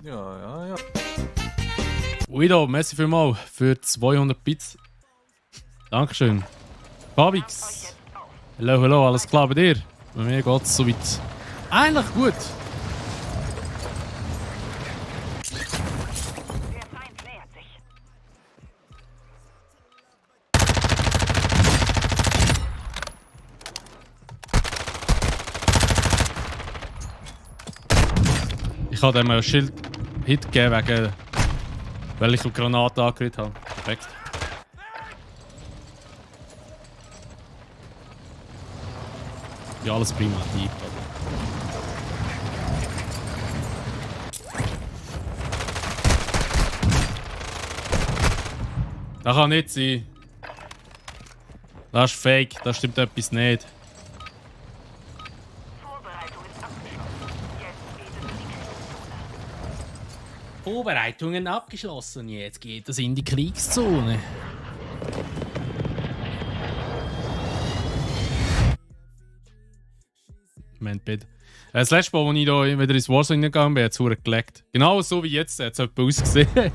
Ja. Guido, merci vielmals für 200 Bits. Dankeschön. Fabix. Hallo, alles klar bei dir? Bei mir geht's soweit eigentlich gut. Ich habe dem einen Schild-Hit gegeben, weil ich eine Granate angerührt habe. Perfekt. Ja, alles prima. Die. Das kann nicht sein. Das ist fake. Da stimmt etwas nicht. Vorbereitungen abgeschlossen. Jetzt geht es in die Kriegszone. Moment bitte. Das letzte Mal, als ich da wieder ins Warzone gegangen bin, hat es gelegt. Genau so wie jetzt hat es ausgesehen.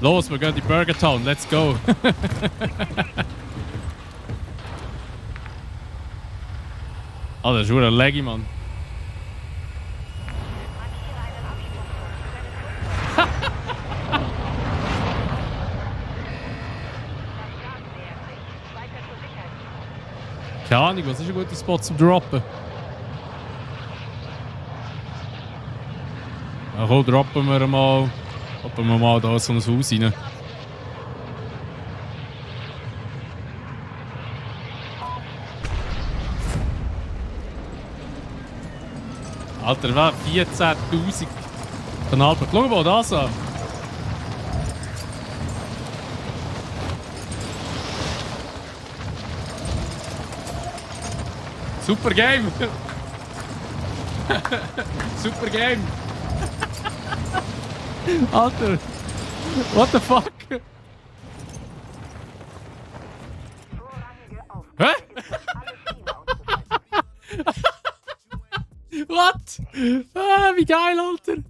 Los, wir gehen in die Burger Town. Let's go. Ah, das ist ein Leggy, Mann. Keine Ahnung, was ist ein guter Spot zum Droppen? Ja, komm, droppen wir mal. Droppen wir mal da so ein Haus rein. Alter, was? 14.000 Kanalpunkt. Schau mal das an. Super Game! Super Game! Alter! What the fuck? Hä? What? Ah, wie geil, Alter!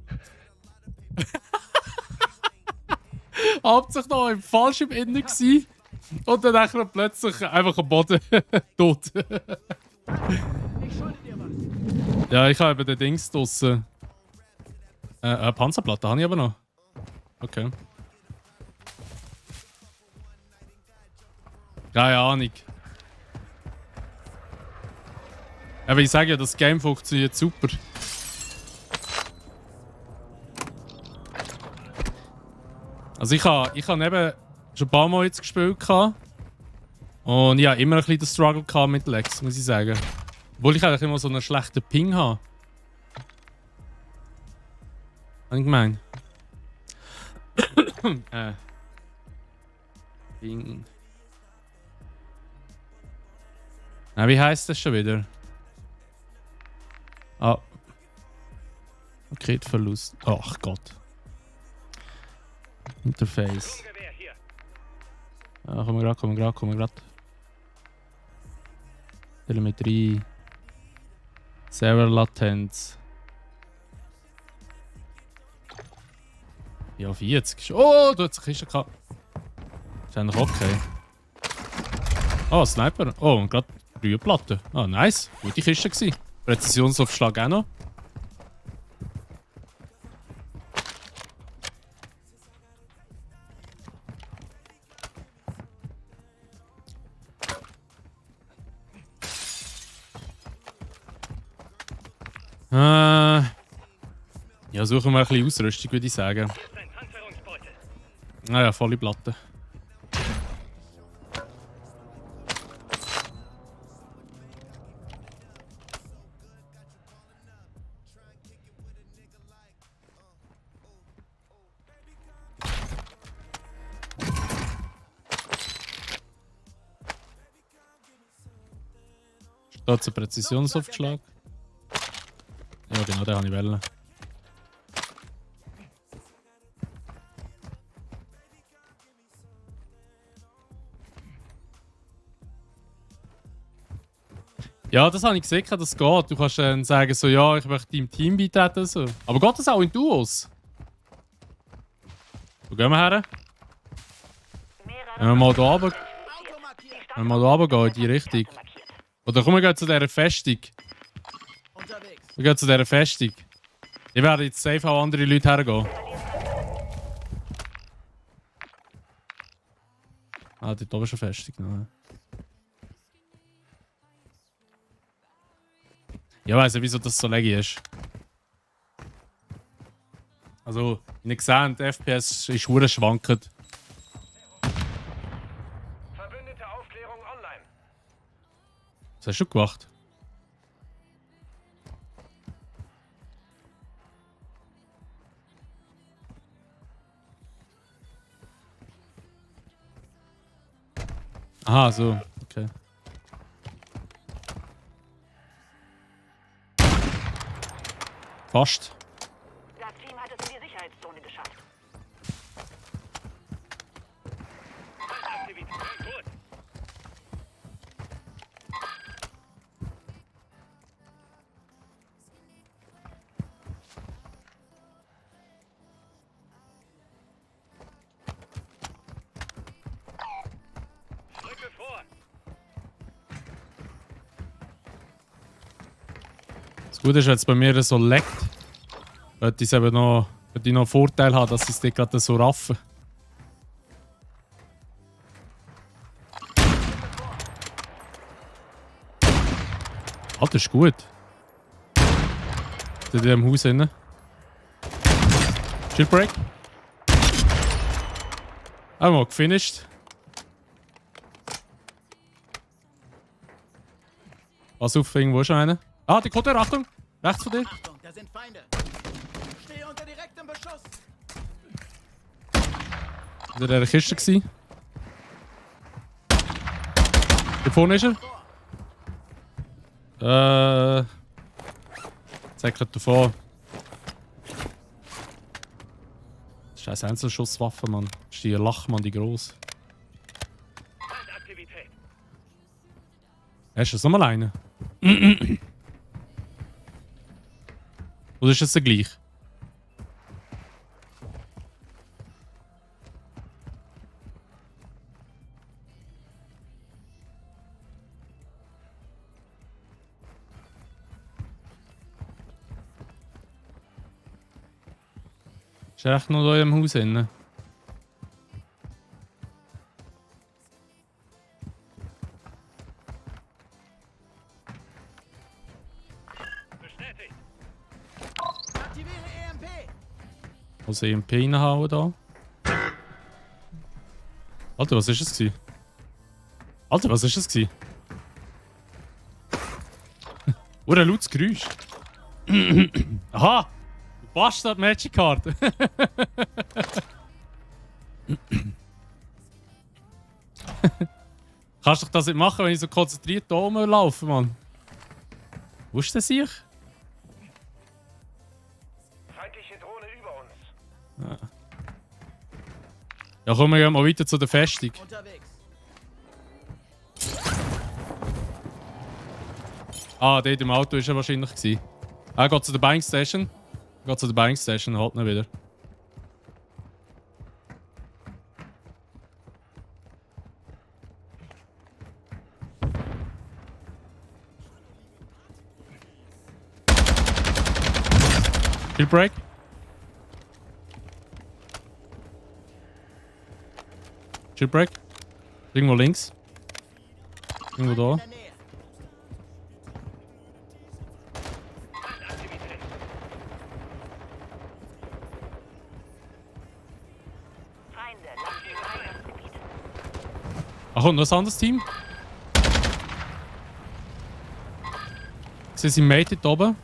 Hauptsächlich noch im falschen Innen gewesen. Und dann plötzlich einfach am Boden tot. Ja, ich habe den Dings draussen. Eine Panzerplatte habe ich aber noch. Okay. Keine Ahnung. Aber ich sage ja, das Game funktioniert super. Also ich habe eben schon ein paar Mal jetzt gespielt. Und ich habe immer ein bisschen den Struggle mit Lex, muss ich sagen. Obwohl ich eigentlich immer so einen schlechten Ping habe. Habe ich gemeint. Ping. Na, wie heisst das schon wieder? Ah. Paketverlust. Ach Gott. Interface. Ah, kommen wir grad. Telemetrie. Serverlatenz. Ja, 40. Oh, du hast eine Kiste gehabt. Ist eigentlich okay. Oh, Sniper. Oh, und gerade Rührplatte. Ah, nice. Gute Kiste gewesen. Präzisionsaufschlag auch noch. Ja, suchen wir ein bisschen Ausrüstung, würde ich sagen. Naja, volle Platte. Steht ein Präzisionsaufschlag. Ja, genau, den habe ich wählen. Ja, das habe ich gesehen, dass es geht. Du kannst dann sagen, so, ja, ich möchte deinem Team beitreten. So. Aber geht das auch in Duos? Wo gehen wir her? Wenn wir mal hier runter... Wenn wir mal hier runtergehen, in die Richtung. Oder komm, wir gehen zu dieser Festung. Wir gehen zu dieser Festung. Ich werde jetzt safe auch andere Leute hergehen. Ah, dort oben ist eine Festung. Nein. Ich weiss nicht, wieso das so lecky ist. Also, wie ihr seht, die FPS ist hure schwankend. Verbündete Aufklärung online. Was hast du gemacht? Aha, so. Okay. Fast. Das Team hat es in die Sicherheitszone geschafft. Aktivität. Gut. Rücke vor. Das Gute ist, wenn es bei mir so leckt, würde ich eben noch, würde ich noch einen Vorteil haben, dass sie es dir gerade so raffen. Alter, ist gut. In diesem Haus drin. Shieldbreak. Einmal gefinisht. Pass auf, irgendwo ist schon einer. Ah, die Kotter, Achtung! Rechts von dir. Achtung, da sind Feinde. Stehe unter direktem Beschuss. In der Kiste gsi. Hier vorne ist er. Zeig gerade davor. Scheiß Einzelschusswaffe, Mann. Das ist die Lachmann, die gross. Aktivität. Hast du das nochmal einen? Oder ist das der gleich? Ist er echt noch da im Haus drin? Bestätigt. Aktiviere EMP. Also EMP reinhauen da. Alter, was ist das gewesen? Alter, was ist das gewesen? Oh, ein lautes Geräusch. Aha! Du Bastard Magic Card! Kannst du das nicht machen, wenn ich so konzentriert da rumlaufe, Mann? Wo ist der sich? Feindliche Drohne über uns. Ja, kommen wir mal weiter zu der Festung. Unterwegs. Ah, dort im Auto war er wahrscheinlich gewesen. Er geht zu der Buying Station. Geht zu der Buying Station, halt ihn wieder. Shield Break. Shield Break. Irgendwo links. Irgendwo da. In der Nähe. Aktivität. Feinde, lasst den Einsatzgebiet. Ach, und noch ein anderes Team? Sie sind Mate dort oben.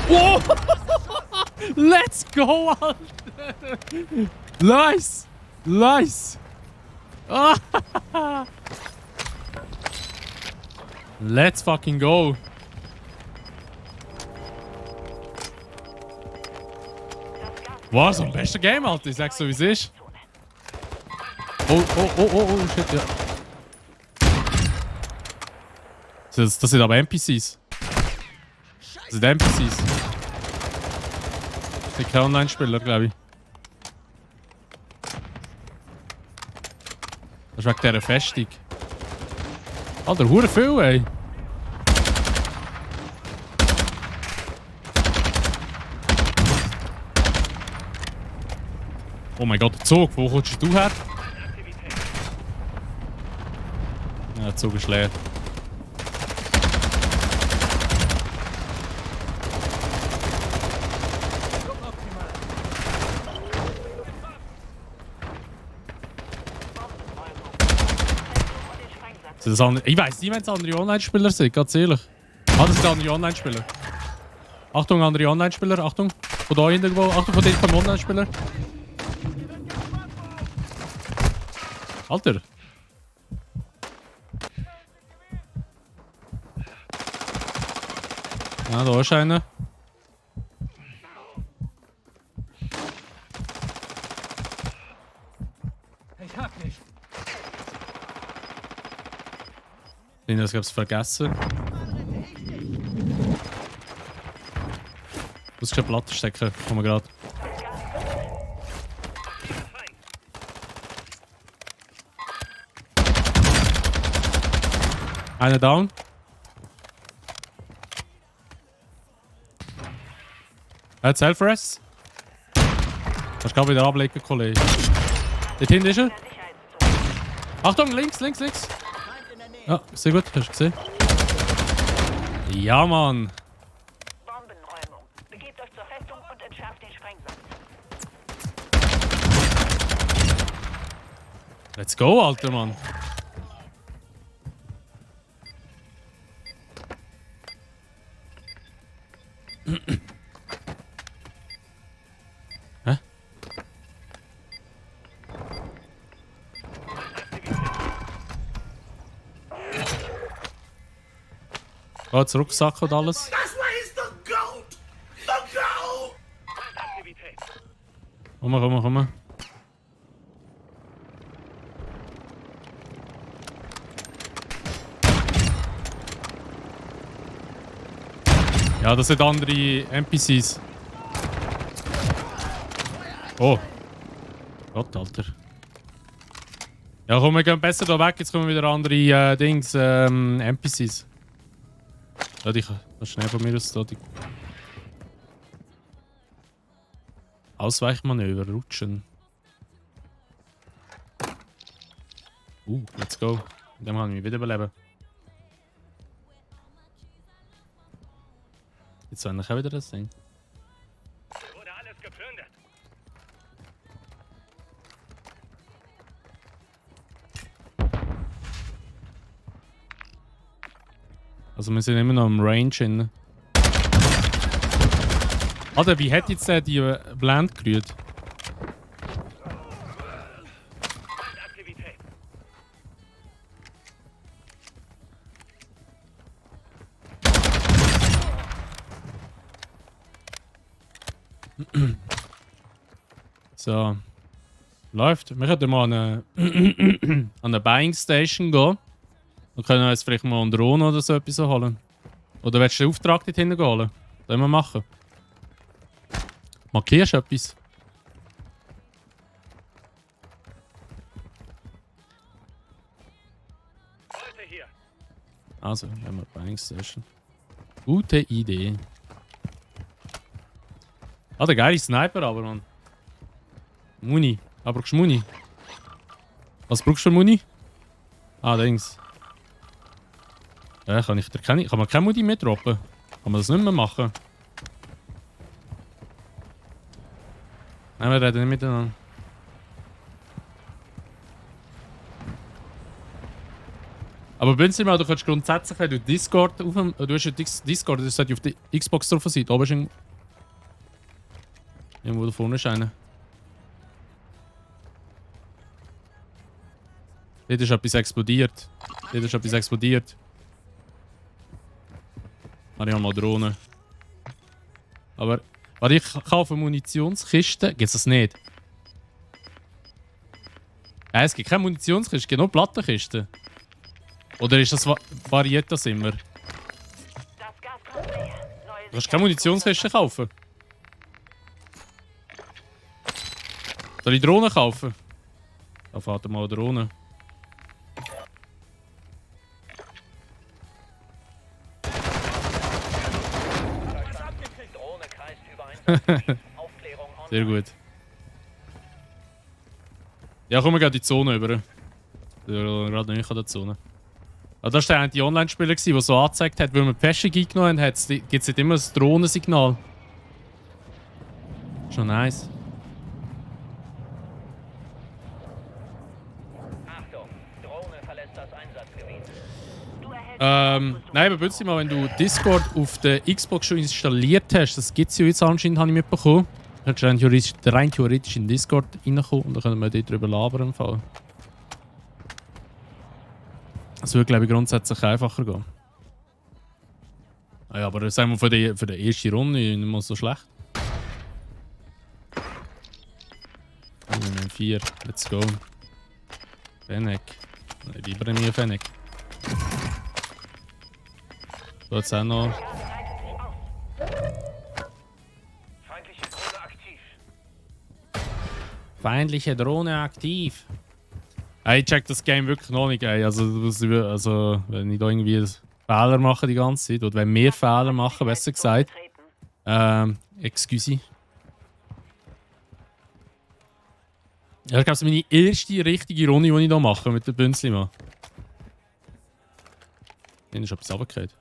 Oh! Let's go, Alter! Nice! Nice! Ah! Let's fucking go! Wow, so ein bester Game, Alter. Ich sag's so, wie es ist. Oh, shit, ja. Das sind aber NPCs. Das sind NPCs. Das sind keine Online-Spieler, glaube ich. Das ist wegen dieser Festung. Alter, hure viel, ey. Oh mein Gott, der Zug. Wo kommst du her? Ja, der Zug ist leer. Ich weiss nicht, wenn es andere Online-Spieler sind, ganz ehrlich. Ah, das sind andere Online-Spieler. Achtung, andere Online-Spieler, Achtung. Von da hinten irgendwo, Achtung, von denen kommen Online-Spieler. Alter. Ja, da ist einer. Ich hab nicht. Den habe ich vergessen. Du musst keine Platte stecken, kommen wir gerade. Einer down. Er hat Self-Rest. Kannst du wieder ablegen, Kollege. Dort hinten ist er. Achtung, links, links, links. Ja, sehr gut, hast du gesehen. Ja, Mann. Bombenräumung. Begebt euch zur Festung und entschärft den Sprengsatz. Let's go, Alter, Mann. Hä? Oh, jetzt Rucksack und alles. Das way is the goat! The goat! Aktivität. Komm. Ja, das sind andere NPCs. Oh. Gott, Alter. Ja, komm, wir gehen besser da weg. Jetzt kommen wieder andere NPCs. Ja, die kann schnell von mir aus da. Ausweichmanöver, rutschen. Let's go. Mit dem kann ich mich wiederbeleben. Jetzt habe ich auch wieder das Ding. Wurde alles geplündert. Also wir sind immer noch im Range hin. Alter, wie hat jetzt der die Blend gerührt? Aktivität. So. Läuft. Wir könnten mal an eine Buying Station gehen. Dann können wir uns vielleicht mal einen Drohne oder so etwas holen. Oder willst du den Auftrag dort hinten holen? Das können wir machen. Markierst du etwas? Leute hier. Also, haben wir Buying Station. Gute Idee. Ah, der geile Sniper aber, Mann. Muni. Aber brauchst du Muni? Was brauchst du für Muni? Ah, Dings. Ja, kann man keine Muni mehr droppen? Kann man das nicht mehr machen? Nein, wir reden nicht miteinander. Aber Bünzi mal, du kannst grundsätzlich, wenn du Discord auf dem... Du hast ja Discord, das sollte auf der Xbox drauf sein. Da oben ist irgendwo da vorne ist einer. Dort ist etwas explodiert. Habe ich mal Drohnen. Aber... Warte, ich kaufe Munitionskisten. Gibt es das nicht? Ja, es gibt keine Munitionskisten, es gibt nur Plattenkisten. Oder ist das variiert das immer? Du Das Gas kommt näher. Neue kannst keine Munitionskiste kaufen. Soll ich Drohnen kaufen? Da fährt mal eine Drohne. Drohne kreist über Einsatz. Aufklärung on. Sehr gut. Ja, kommen wir gerade in die Zone über. Gerade nicht an der Zone. Ah, das war der Online-Spieler, der so angezeigt hat, weil wir die Festung eingenommen haben, gibt es nicht immer ein Drohnensignal. Schon nice. Achtung, Drohne verlässt das Einsatzgebiet. Du erhältst Nein, aber plötzlich mal, wenn du Discord auf der Xbox schon installiert hast, das gibt es ja jetzt anscheinend, habe ich mitbekommen. Dann kannst du rein theoretisch in Discord reinkommen und dann können wir dort drüber labern im Fall. Das würde, glaube ich, grundsätzlich einfacher gehen. Ah ja, aber sagen wir für die erste Runde nicht mal so schlecht. Wir nehmen 4. Let's go. Fennec. Nein, lieber mir Fennec. So, jetzt auch noch. Feindliche Drohne aktiv. Feindliche Drohne aktiv. Ey, ich check das Game wirklich noch nicht, ey. Also, wenn ich da irgendwie Fehler mache die ganze Zeit, oder wenn wir Fehler machen, besser gesagt. Excuse. Ja, ich glaube, es ist meine erste richtige Runde, die ich hier mache mit dem Bünzli-Mann. Dann ist etwas runtergefallen.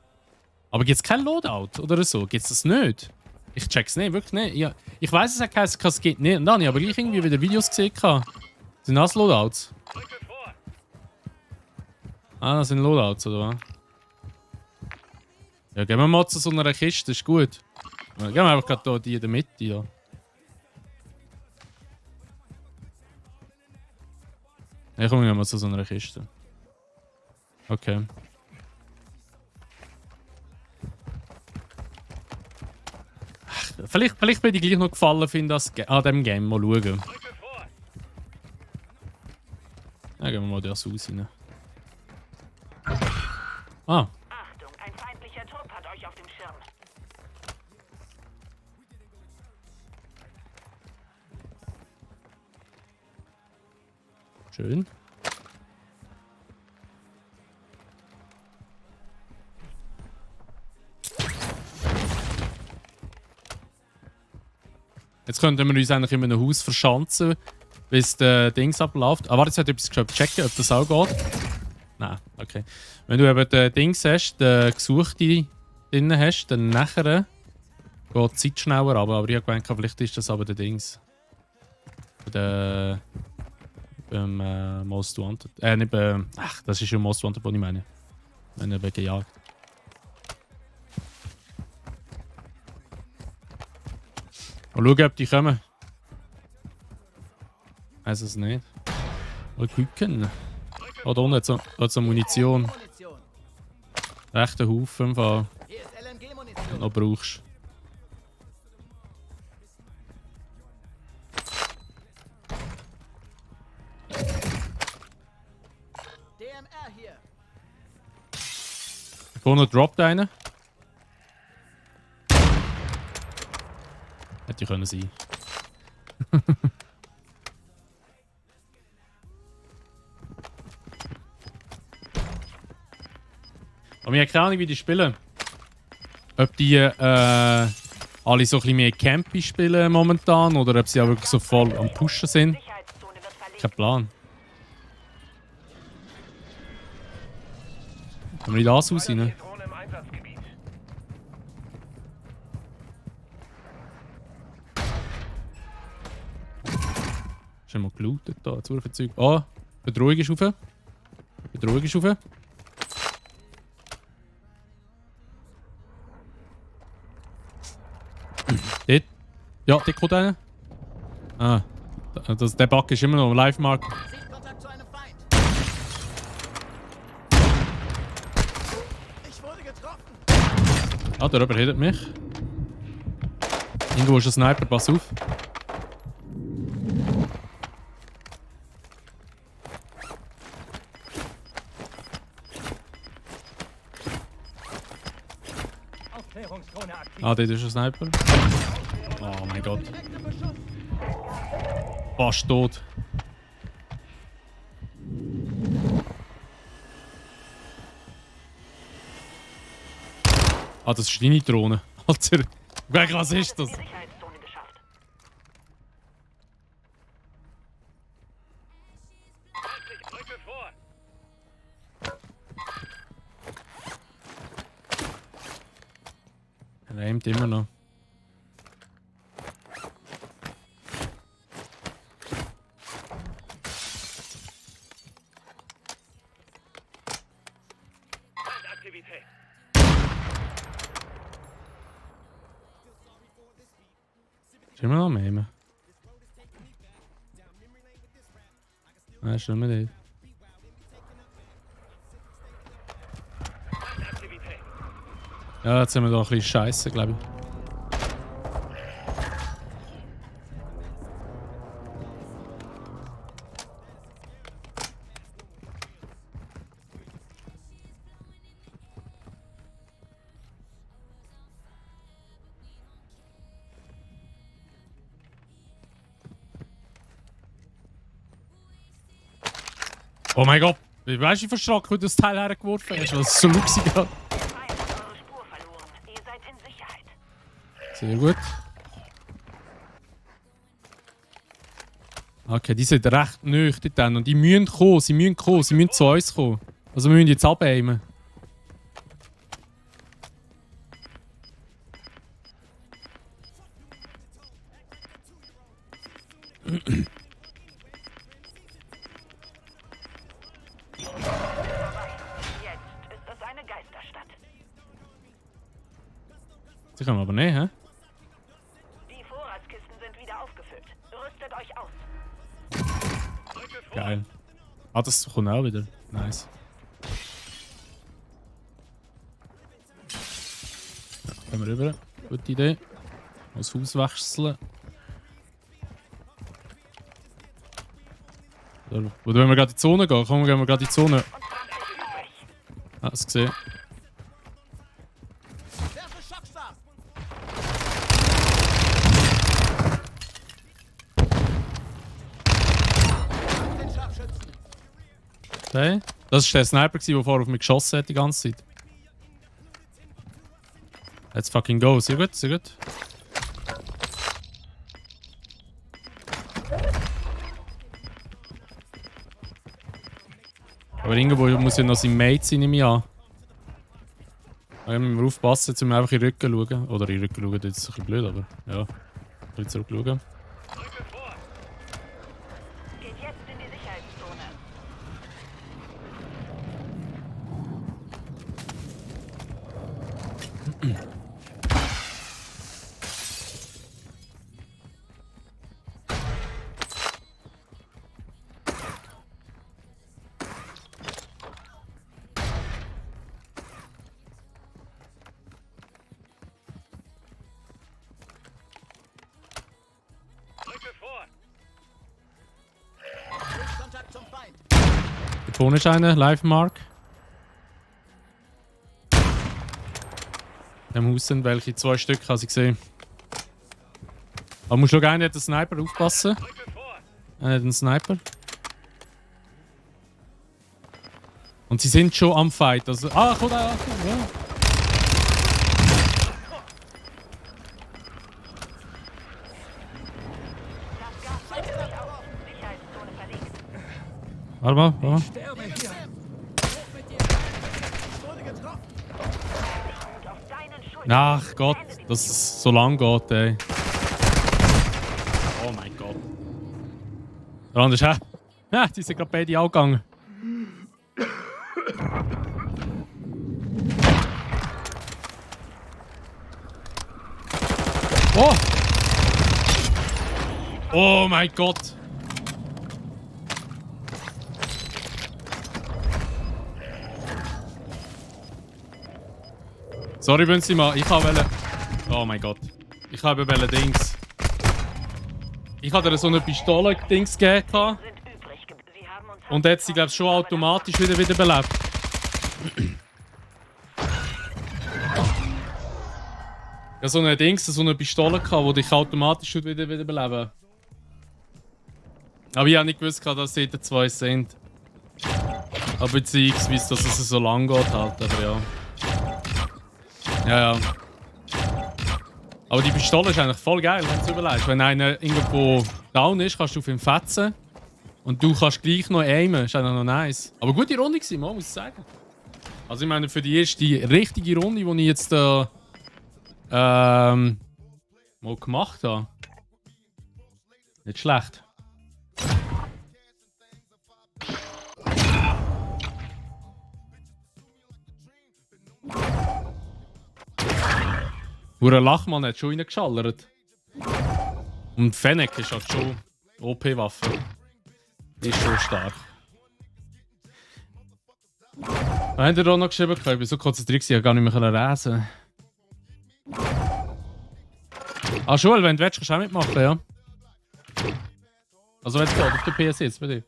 Aber gibt es kein Loadout oder so? Gibt es das nicht? Ich check's nicht, wirklich nicht. Ja, ich weiss, es hat geheißen, es geht nicht. Und dann habe ich aber gleich irgendwie wieder Videos gesehen. Sind das Loadouts? Rücke vor. Ah, das sind Loadouts, oder was? Ja, gehen wir mal zu so einer Kiste, ist gut. Ja, gehen wir einfach gerade hier die in der Mitte. Ja. Ja, kommen wir mal zu so einer Kiste. Okay. Ach, vielleicht bin ich gleich noch gefallen finde an diesem Game. Mal schauen. Rücke vor. Ja, gehen wir mal das Haus rein. Ah, Achtung, ein feindlicher Trupp hat euch auf dem Schirm. schön. Jetzt könnten wir uns eigentlich in einem Haus verschanzen, bis der Dings abläuft. Aber jetzt hat etwas checken, ob das auch geht. Nein, okay. Wenn du eben den Dings hast, den Gesuchte drin hast, dann nachher geht die Zeit schneller runter. Aber ich habe gedacht, vielleicht ist das aber der Dings. Der Most Wanted. Nicht ach, das ist ja Most Wanted, was ich meine. Wenn er gejagt. Mal schauen, ob die kommen. Weiß es nicht. Mal gucken. Oh, da unten hat so Munition. Munition. Recht ein Haufen, im Fall, Hier ist wenn du LMG-Munition. noch brauchst. DMR hier. Vorne droppt einer. Hätte können sein. Aber wir haben keine Ahnung, wie die spielen. Ob die alle so ein bisschen mehr Campy spielen momentan oder ob sie auch wirklich so voll am Pushen sind. Sicherheitszone wird verlegt. Kein Plan. Können wir in das Haus rein? Feindliche Drohne im Einsatzgebiet. Schon mal gelootet da, Zuverzeug. Ah, Bedrohung ist rauf. Bedrohung ist rauf. Dort. Ja, dort kommt einer. Ah, der Bug ist immer noch im Live-Mark. Sichtkontakt zu einem Feind. Ich wurde getroffen. Ah, der überredet mich. Irgendwo ist ein Sniper, pass auf. Aufklärungsdrohne aktiv. Ah, dort ist ein Sniper. Oh mein Gott. Fast tot. Ah, das ist deine Drohne. Alter. Was ist das? Die Sicherheitszone geschafft. Feindlich, rücke vor. Er aimt immer noch. Feindaktivität. Ist immer noch am aimen? Nein, ist nicht mehr dort. Feindaktivität. Ja, jetzt haben wir da ein bisschen Scheiße, glaube ich. Oh mein Gott! Weißt du, wie verschrocken du das Teil hergeworfen hast? Was so lustig hat. Der Feind hat eure Spur verloren. Ihr seid in Sicherheit. Sehr gut. Okay, die sind recht nüchtern dann. Und die müssen kommen, sie müssen zu uns kommen. Also wir müssen jetzt abaimen. Jetzt ist es eine Geisterstadt. Sie kommen aber nicht, hä? Die Vorratskisten sind wieder aufgefüllt. Rüstet euch aus. Rücke vor. Geil. Ah, das kommt auch wieder. Nice. Ja, gehen wir rüber. Gute Idee. Das Haus wechseln. Oder wollen wir gerade in die Zone gehen? Komm, gehen wir gerade in die Zone. Und 20 übrig. Ah, das gesehen. Werfe Schockstab! Den Scharfschützen! Okay. Das war der Sniper, der vorher auf mich geschossen hat die ganze Zeit. Let's fucking go. Sehr gut, sehr gut. Aber irgendwo muss ja noch sein Mate sein, nehme ich an. Da müssen wir aufpassen, jetzt müssen wir einfach in den Rücken schauen. Oder in den Rücken schauen, das ist ein bisschen blöd, aber ja. Ein bisschen zurück schauen. Rücke vor. Geht jetzt in die Sicherheitszone. Rücke vor. Kontakt zum Feind! Da vorne ist einer, Live-Mark. Im Haus sind welche, 2 Stück, habe ich gesehen. Aber muss schon einer hat einen Sniper, aufpassen. Rücke vor. Einer hat einen Sniper. Und sie sind schon am Fight. Also, ah, kommt da, ja. Das Gas breitet sich aus. Sicherheitszone verlegt. Warte mal, warte mal. Wurde getroffen! Und auf deinen Schultern. Ach Gott, dass es so lang geht, ey. Oh mein Gott. Der andere ist, hä? Ja, die sind gerade beide angegangen. Oh! Oh mein Gott! Sorry, Benzema, ich wollte. Oh mein Gott. Ich wollte Dings. Ich hatte dir so eine Pistole-Dings gegeben. Sind übrig. Sie haben uns Und jetzt sie, glaube ich, schon automatisch wiederbelebt. Ja, so ein Ding, so eine Pistole gehabt, die dich automatisch wieder beleben. Aber ich habe nicht gewusst, dass dort 2 sind. Aber beziehungsweise, dass es so lang geht halt, aber ja. Ja, ja. Aber die Pistole ist eigentlich voll geil, wenn du es überlegst. Wenn einer irgendwo down ist, kannst du auf ihn fetzen. Und du kannst gleich noch aimen. Ist eigentlich noch nice. Aber gute Runde gewesen, muss ich sagen. Also ich meine, für die erste richtige Runde, die ich jetzt mal gemacht habe. Nicht schlecht. Hure Lachmann hat schon reingeschallert. Und Fennec ist halt schon OP-Waffe. Ist schon stark. Habt ihr auch noch geschrieben? Ich bin so konzentriert, ich konnte gar nicht mehr lesen. Ah, Joel, wenn du willst, kannst du auch mitmachen, ja? Also wenn es geht, auf der PS jetzt bei dir.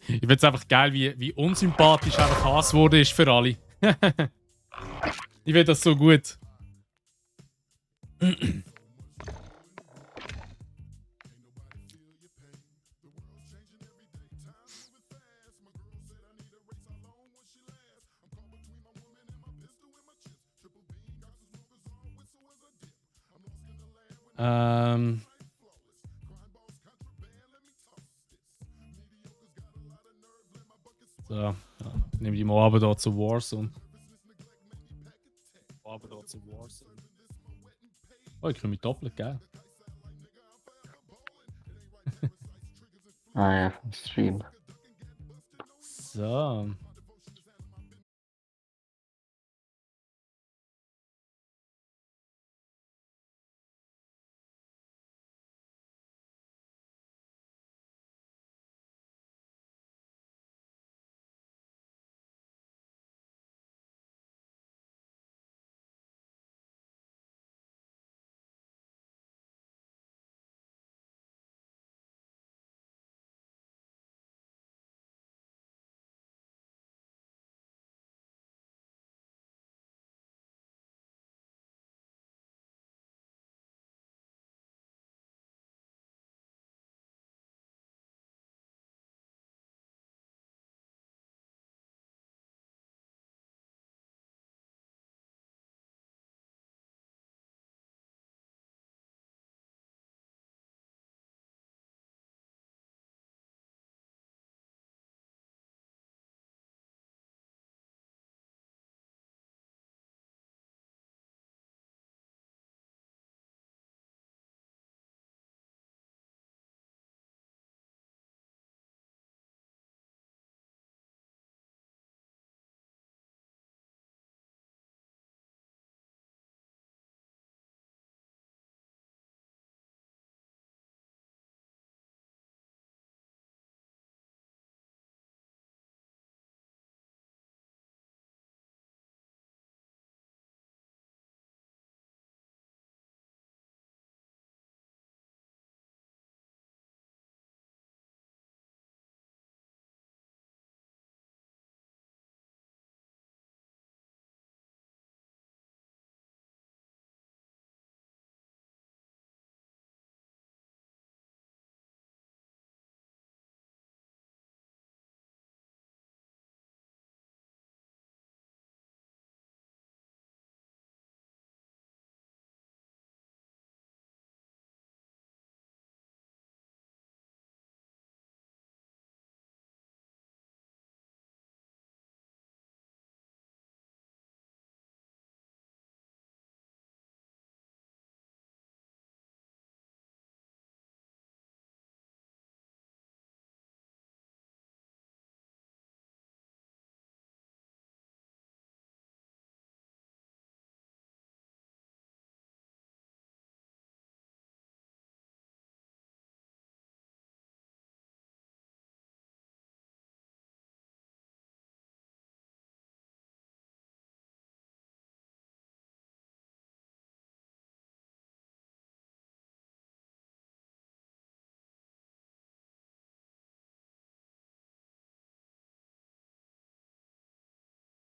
Ich finde es einfach geil, wie unsympathisch einfach Hass wurde ist für alle. Ich finde das so gut. So, ja. Nehme die mal runter hier zu Warzone. Oh, ich kriege mich doppelt, gell? Ah ja, vom Stream. So.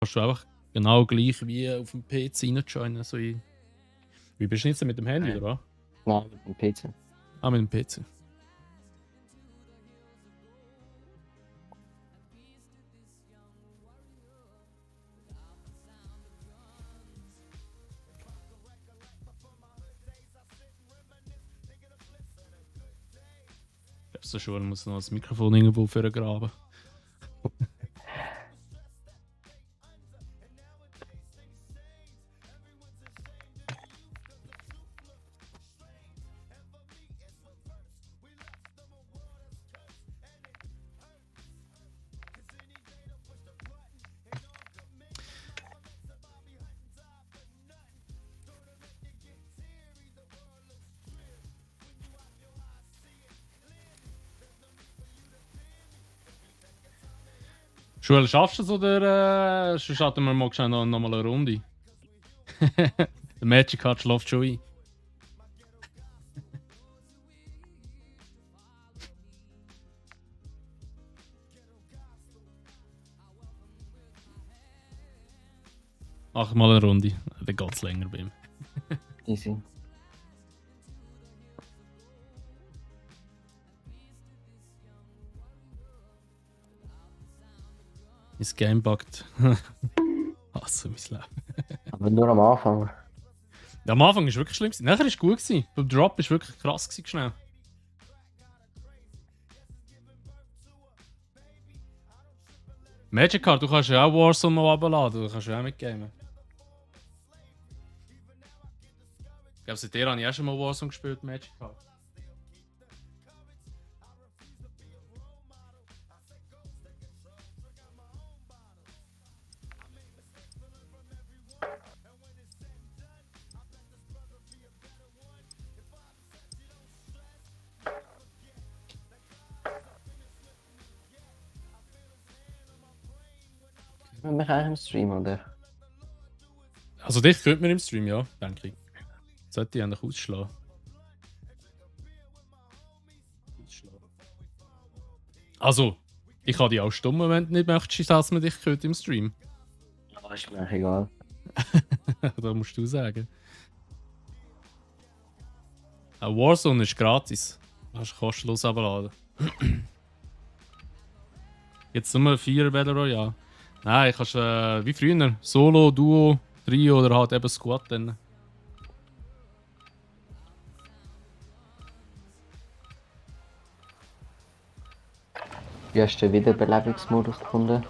Kannst du einfach genau gleich wie auf dem PC reinjoinen. So wie bist du jetzt mit dem Handy, oder was? Nein, mit dem PC. Ah, mit dem PC. So schon muss noch das Mikrofon irgendwo vorgraben. Schule, schaffst du es oder sonst hatten wir mal schnell noch mal eine Runde? Der Magic Card schläft schon ein. Mach mal eine Runde, dann geht es länger bei ihm. Easy. Mein Game buggt. Hasse mein Leben. Aber nur am Anfang. Ja, am Anfang war es wirklich schlimm. Nachher war es gut. Beim Drop war es wirklich krass schnell. Magic Card, du kannst ja auch Warzone mal runterladen. Du kannst ja auch mitgamen. Ich glaube, seitdem habe ich auch schon mal Warzone gespielt, Magic Card. Wir mich eigentlich im Stream, oder? Also dich könnte man im Stream, ja, denke ich. Sollte ich eigentlich ausschlagen. Also, ich kann dich auch stumm, wenn du nicht möchtest, dass man dich hört im Stream. Ja, ist mir eigentlich egal. Da musst du sagen. Auch Warzone ist gratis. Du kannst kostenlos abladen. Jetzt nur 4 Battle Royale. Nein, kannst wie früher. Solo, Duo, Trio oder halt eben Squad dann. Wie hast du den Wiederbelebungsmodus gefunden?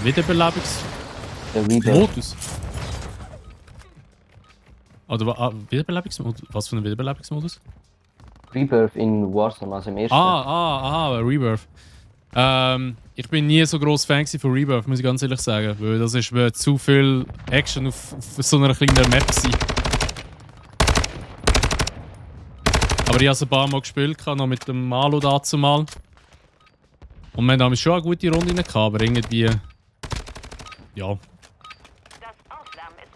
Wiederbelebungsmodus. Der Rebirth. Oder Wiederbelebungsmodus? Was für ein Wiederbelebungsmodus? Rebirth in Warzone, also im ersten. Rebirth. Ich bin nie so gross Fan von Rebirth, muss ich ganz ehrlich sagen. Weil das ist zu viel Action auf so einer kleinen Map gewesen. Aber ich habe es ein paar Mal gespielt, noch mit dem Malo dazu mal. Und wir haben schon eine gute Runde gehabt, aber irgendwie. Ja.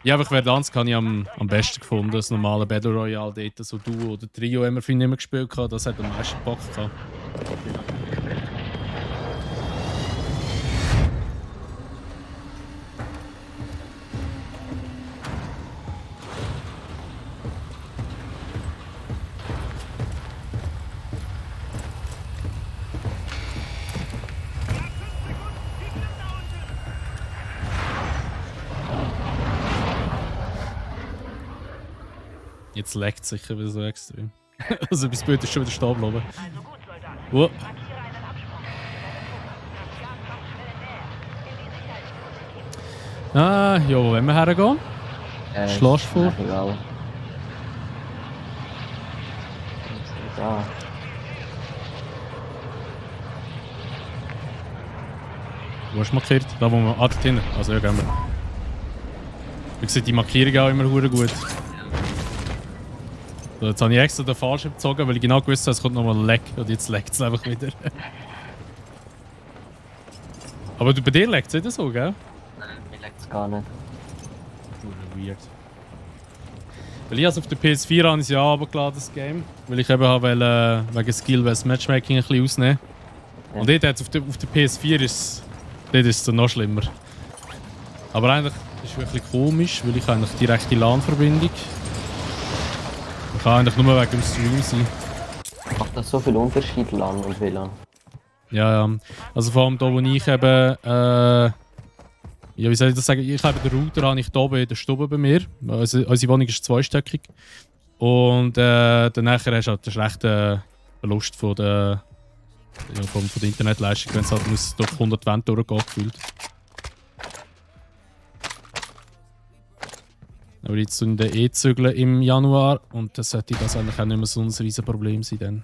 Ja, einfach Verdansk habe ich am besten gefunden. Das normale Battle Royale dort, so Duo oder Trio haben wir viel nicht mehr gespielt. Das hat am meisten Bock gehabt. Jetzt leckt es sicher wieder so extrem. Also bis später ist schon wieder stehen bleiben. Also gut, Soldat. Oh. Markiere einen Absprung. Das Jahr kommt schnell näher. In die Sicherheitszone. Ja, wo wollen wir hergehen? Schlägst du vor? Ist mir egal. Da. Wo hast du markiert? Da wo wir... Ah, dort hinten. Also ja, gehen wir. Wie gesagt, die Markierung auch immer verdammt gut. So, jetzt habe ich extra den falschen gezogen, weil ich genau gewusst habe, es kommt nochmal ein Lag. Und jetzt laggt es einfach wieder. Aber bei dir laggt es nicht so, gell? Nein, mir liegt es gar nicht. Weird. Weil ich auf der PS4 habe ich ja runtergeladen, das Game. Weil ich eben wollte, wegen Skill-Based Matchmaking ein bisschen ausnehmen. Und dort hat's auf der PS4 dort ist es dann noch schlimmer. Aber eigentlich ist es wirklich komisch, weil ich habe eigentlich direkte LAN-Verbindung. Ich kann eigentlich nur wegen dem Stream sein. Macht das so viel Unterschied, LAN und WLAN? Ja, ja. Also vor allem da, wo ich eben, ja, wie soll ich das sagen? Ich habe den Router habe ich hier oben in der Stube bei mir. Also, unsere Wohnung ist zweistöckig. Und dann nachher hast du halt den schlechten Verlust von der, ja, von der Internetleistung, wenn es halt muss durch 100 Wände durchgehen gefühlt. Aber jetzt zu den E-Zügeln im Januar und das sollte das eigentlich auch nicht mehr so ein riesen Problem sein dann.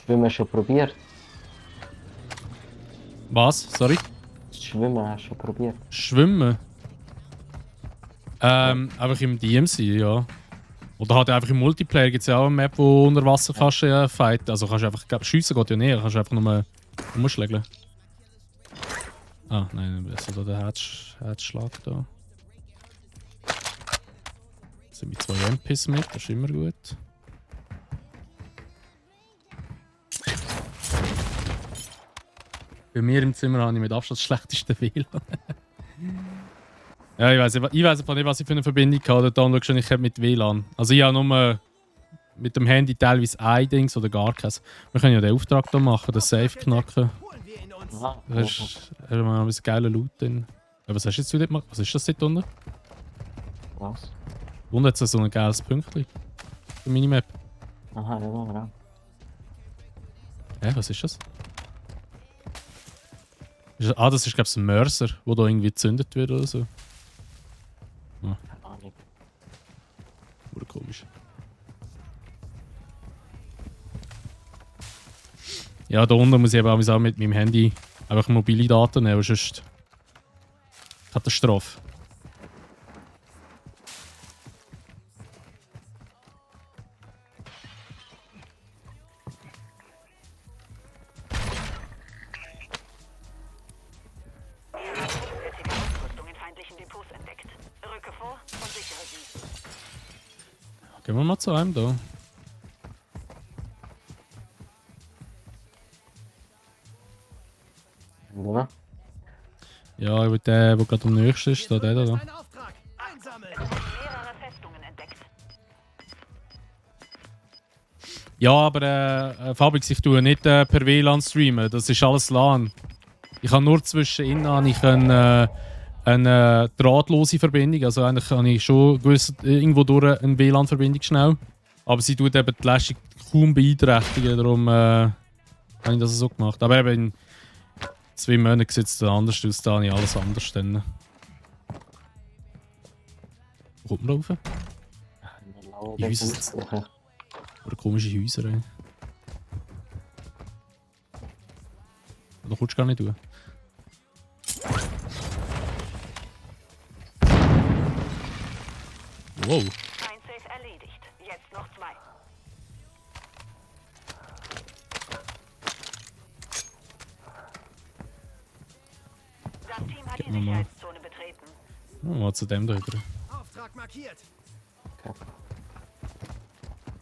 Schwimmen schon probiert? Was? Sorry? Schwimmen hast du schon probiert? Schwimmen? Einfach im DMC, ja. Oder halt einfach im Multiplayer gibt es ja auch eine Map, wo unter Wasser kannst fighten. Also kannst du einfach, glaub, schiessen geht ja nicht, kannst du einfach nur umschlägeln. Ah, nein, besser da der Herzschlag da. Jetzt sind wir 2 MPs mit, das ist immer gut. Bei mir im Zimmer habe ich mit Abstand das schlechteste WLAN. Ja, ich weiß einfach nicht, was ich für eine Verbindung habe. Der Download schon, ich habe mit WLAN. Also ich habe nur mit dem Handy teilweise ein Dings oder gar keins. Wir können ja den Auftrag hier machen, den Safe knacken. Holen wir ihn uns. Aha. Da hast du mal ein bisschen geilen Loot drin. Ja, was hast du jetzt dort gemacht? Was ist das dort unten? Was? Und jetzt so ein geiles Pünktchen. Für Minimap. Aha, ja, genau. Ja, was ist das? Das ist glaube ich ein Mörser, der da irgendwie gezündet wird oder so. Keine Ahnung. Wurde komisch. Ja, da unten muss ich eben auch mit meinem Handy einfach mobile Daten nehmen, sonst Katastrophe. Zusätzliche Ausrüstung in feindlichen Depots entdeckt. Rücke vor und sichere sie. Gehen wir mal zu einem da. Oder? Ja, über den, der gerade am nächsten ist, da der da. Ein Auftrag. Einsammeln. Mehrere Festungen entdeckt. Ja, aber Fabix, ich tue nicht per WLAN streamen, das ist alles LAN. Ich habe nur zwischen ihnen eine drahtlose Verbindung, also eigentlich habe ich schon gewusst, irgendwo durch eine WLAN-Verbindung schnell. Aber sie tut eben die Leistung kaum beeinträchtigen, darum habe ich das so gemacht. Aber eben in 2 Monaten sieht es dann anders aus, da habe ich alles anders. Dann. Wo kommt man da rauf? Die Häuser sind oder komische Häuser. Ey. Da kommst du gar nicht durch. Wow. Ein Safe erledigt. Jetzt noch 2. Das Team hat die Gehen wir mal. Sicherheitszone betreten. Mal zu dem da rüber. Auftrag markiert.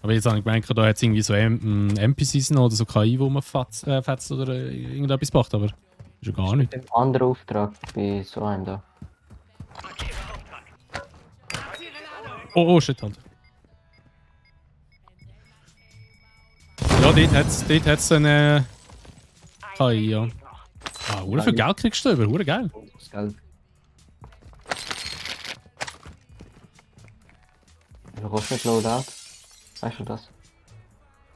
Aber jetzt habe ich gemeint, da hat es irgendwie so NPCs noch oder so KI, wo man fetzt oder irgendetwas macht, aber ist ja gar nicht. Ein anderer Auftrag bei so einem da. Markiere Auftrag. Oh, shit halt. Ja, dort hat's eine KI, ja. Ah, hure viel Geld kriegst du über, hure geil. Das Geld. Du kostet nicht Loadout? Weißt du das?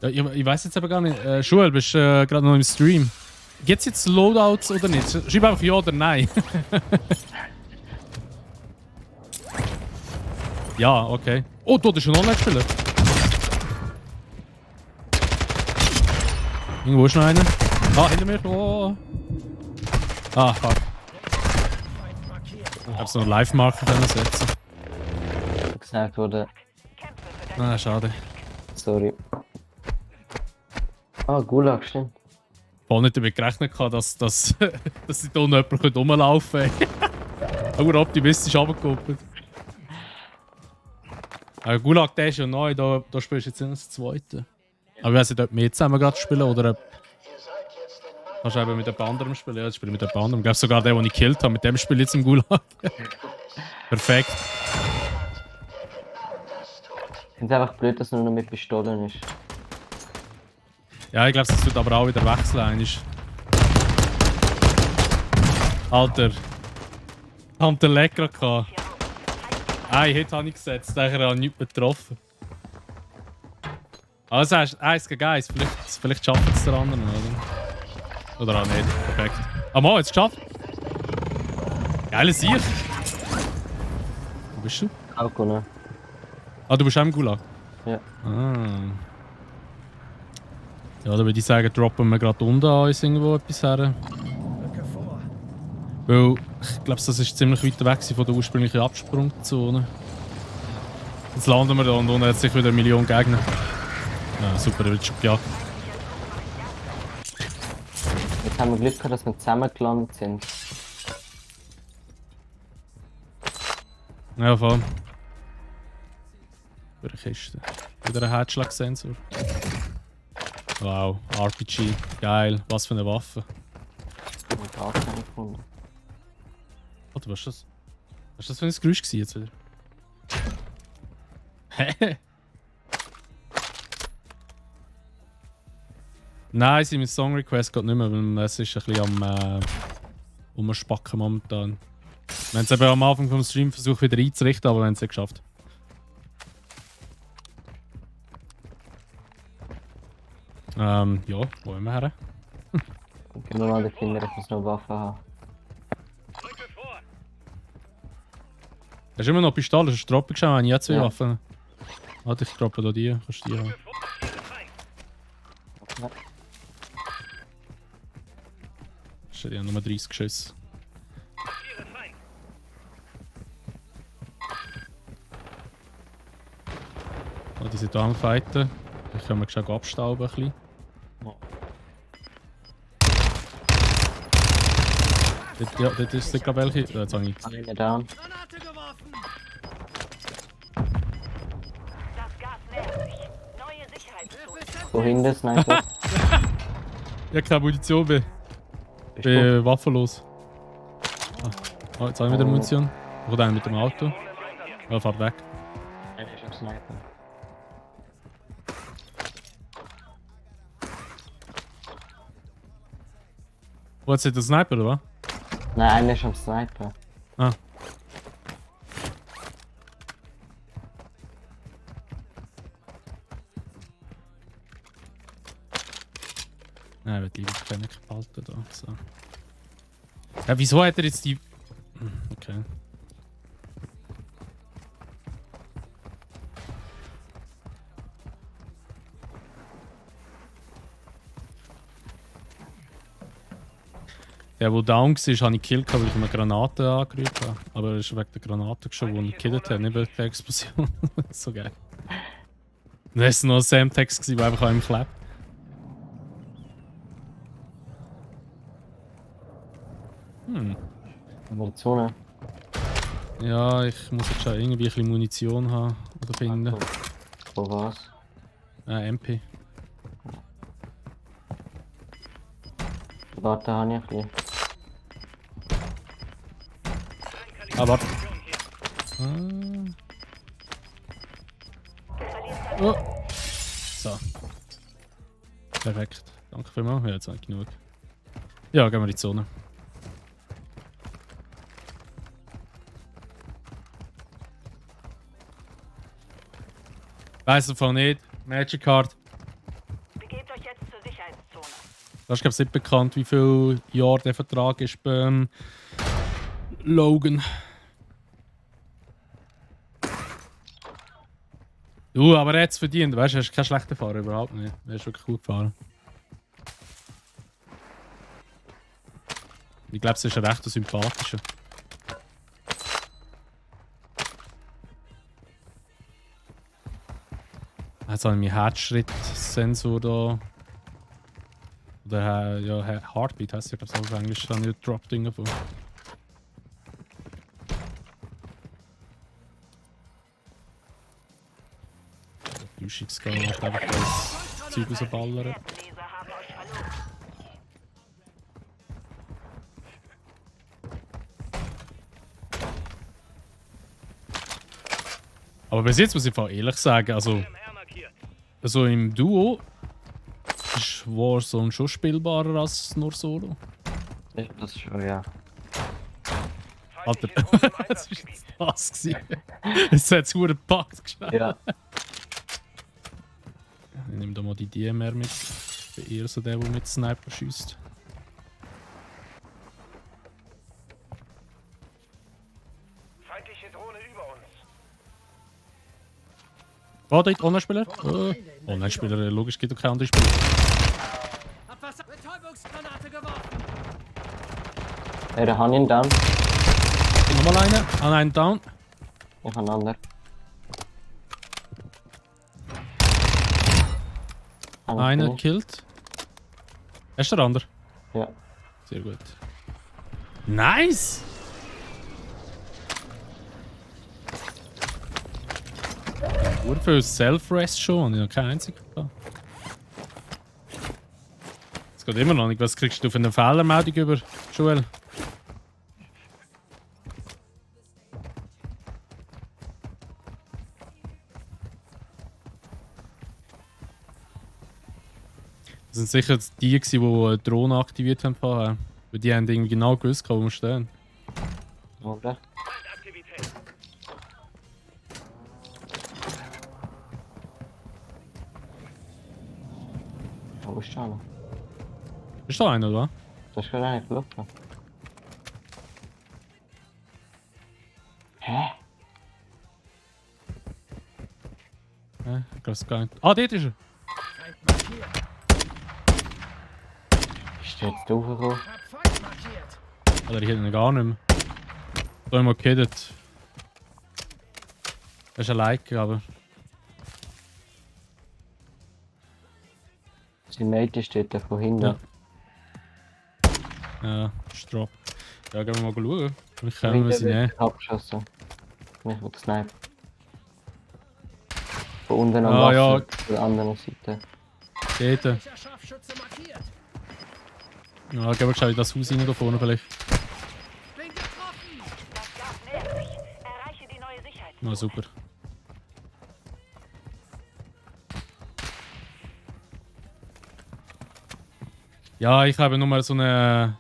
Ja, ich weiß jetzt aber gar nicht. Schuel, bist du gerade noch im Stream? Gibt's jetzt Loadouts oder nicht? Schreib einfach ja oder nein. Ja, okay. Oh, dort ist ein Online-Spieler. Irgendwo ist noch einer. Ah, hinter mir. Oh. Ah, fuck. Ich hab so einen Live-Marker setzen. Gesagt wurde. Kämpfe für deine Ah, schade. Sorry. Ah, Gulag, stimmt. Ich habe nicht damit gerechnet, dass ich da noch jemand rumlaufen könnte. Aber optimistisch runtergekoppelt. Gulag, der ist ja neu, da spielst du jetzt nicht das zweite. Aber ich weiß nicht, ob wir jetzt zusammen gerade spielen oder ob... Kannst du eben mit jemand anderem spielen? Ja, ich spiele mit jemand anderem. Ich glaube sogar der, den ich gekillt habe, mit dem spiele ich jetzt im Gulag. Perfekt. Ich finde es einfach blöd, dass es nur noch mit Pistolen ist. Ja, ich glaube, das wird aber auch wieder wechseln. Einmal. Alter. Haben den Leg gerade gehabt. Ein Hit habe ich gesetzt, daher habe ich nichts getroffen. Also hast du 1 gegen 1, vielleicht schafft es der andere, oder? Oder auch nicht, perfekt. Ah, mal, jetzt geschafft. Geile Sieg. Wo bist du? Alko, ne? Ah, du bist auch im Gulag? Ja. Ah. Ja, da würde ich sagen, droppen wir gerade unten an uns irgendwo etwas her. Rücke vor. Weil, ich glaube, das ist ziemlich weit weg von der ursprünglichen Absprungzone. Jetzt landen wir da und unten hat sich wieder 1 Million Gegner. Ja, super, da wird schon gejagt. Jetzt haben wir Glück gehabt, dass wir zusammen gelandet sind. Ja, voll. Für eine Kiste. Wieder ein Herzschlagsensor. Wow, RPG. Geil. Was für eine Waffe. Und da habe ich gefunden. Warte, was ist das? Was ist das für ein Geräusch gewesen jetzt wieder? Hä? Nein, sein Song Request geht nicht mehr, weil es ist ein bisschen am umspacken momentan. Wir haben es eben am Anfang vom Stream versucht wieder einzurichten, aber wir haben es nicht geschafft. Ja, wo wollen wir her? Gehen wir mal den Finger, ich muss noch Waffen haben. Rücke vor. Hast du immer noch Pistole? Hast du droppen geschaut? Habe ich jetzt 2 Ja. Waffen? Warte, ich droppe da die. Kannst du die haben? Ja. Shit, ich habe nur 30 Schüsse. Ihre Feind. Oh, die sind da am Fighten. Ich kann mir schon abstauben ein bisschen. Ja, dort ist es gerade welche. Jetzt habe ich. Eine down. Granate geworfen. Das Gas nähert sich. Neue Sicherheitszone. Wohin das? Sniper? Ich habe keine Munition mehr. Ich Bist du? bin waffenlos. Ah, jetzt habe ich wieder Munition. Wo denn mit dem Auto? Ja, fahrt weg. Einer ist am Sniper. Wo hat sie den Sniper, oder was? Nein, einer ist am Sniper. Ah. Nein, ich will lieber keine behalten da. So. Ja, wieso hat er jetzt die... Okay. Der, der down war, habe ich gekillt, weil ich eine Granate angerührt habe. Aber er ist wegen der Granate geschoben, die ich gekillt habe, nicht wegen der Explosion. So geil. Dann war es noch ein Sam-Text, der einfach an ihm klebt. Munition. Ja, ich muss jetzt schon irgendwie ein bisschen Munition haben oder finden. Wo war's? MP. Warte, habe ich ein bisschen. Ah, warte. Verlierst deine Oh. So. Perfekt. Danke vielmals. Ja, jetzt habe ich genug. Ja, gehen wir in die Zone. Weiss davon nicht. Magic Card. Begebt euch jetzt zur Sicherheitszone. Das ist, glaube ich, nicht bekannt, wie viele Jahre der Vertrag ist beim Logan. Du, aber er hat es verdient. Weißt du, er ist kein schlechter Fahrer, überhaupt nicht. Er ist wirklich gut gefahren. Ich glaube, es ist ein recht sympathischer. Jetzt habe ich meinen Herzschrittsensor da. Oder ja, Heartbeat heisst ja, glaube ich, auf Englisch. Da habe ich Drop-Ding davon. Enttäuschungsgang. Ich glaube, ich das Zeug rausballern. Leser haben euch verloren. Aber bis jetzt muss ich ehrlich sagen, also MR markiert. so im Duo ist Warzone schon spielbarer als nur Solo. Ja, das schon, ja. Alter, Feindliche Drohnen im das ist Einsatzgebiet. das gewesen. Es hat zu gepackt geschneit. Ja. Ich nehme da mal die DMR mit. Ich bin eher so der mit Sniper schießt. Feindliche Drohne über uns. Oh, dort Online-Spieler? Online-Spieler, logisch gibt doch keine anderen Spieler. Abwasser. Betäubungsgranate geworfen. Der hat ihn down. Nochmal eine. Ah nein, down. Ich habe einen anderen. Einer finish. killt. Ist der andere? Ja. Sehr gut. Nice! Nur für Self-Rest schon, ich habe noch keinen einzigen gehabt. Es geht immer noch nicht. Was kriegst du für eine Fehlermeldung über, Joel? Das sind sicher die, die die Drohne aktiviert haben vorher. Weil die haben irgendwie genau gewusst, wo wir stehen. Oder? Feindaktivität. Wo ist der noch? Ist da einer, oder? Das ist gar nicht gelaufen. Hä? Ja, ich glaube es gar nicht. Ah, dort ist er! Ist der jetzt hochgekommen? Hab Feind markiert. Alter, ich hätte ihn gar nicht mehr. Da haben wir gehittet. Das ist ein Like, aber. Sein Mate steht da von hinten. Ja. Ja, Strop. Ja, gehen wir mal schauen. Vielleicht Von können wir hinten sie wird nehmen. abgeschossen. Ich will snipen. Von unten am Ah, Wasser, ja. auf der anderen Seite. Dort. Welcher Scharfschütze markiert. Ja, gehen wir schnell in das Haus rein da vorne vielleicht. Bin getroffen. Das Gas nähert sich. Erreiche die neue Sicherheit. Na super. Ja, ich habe nur mal so eine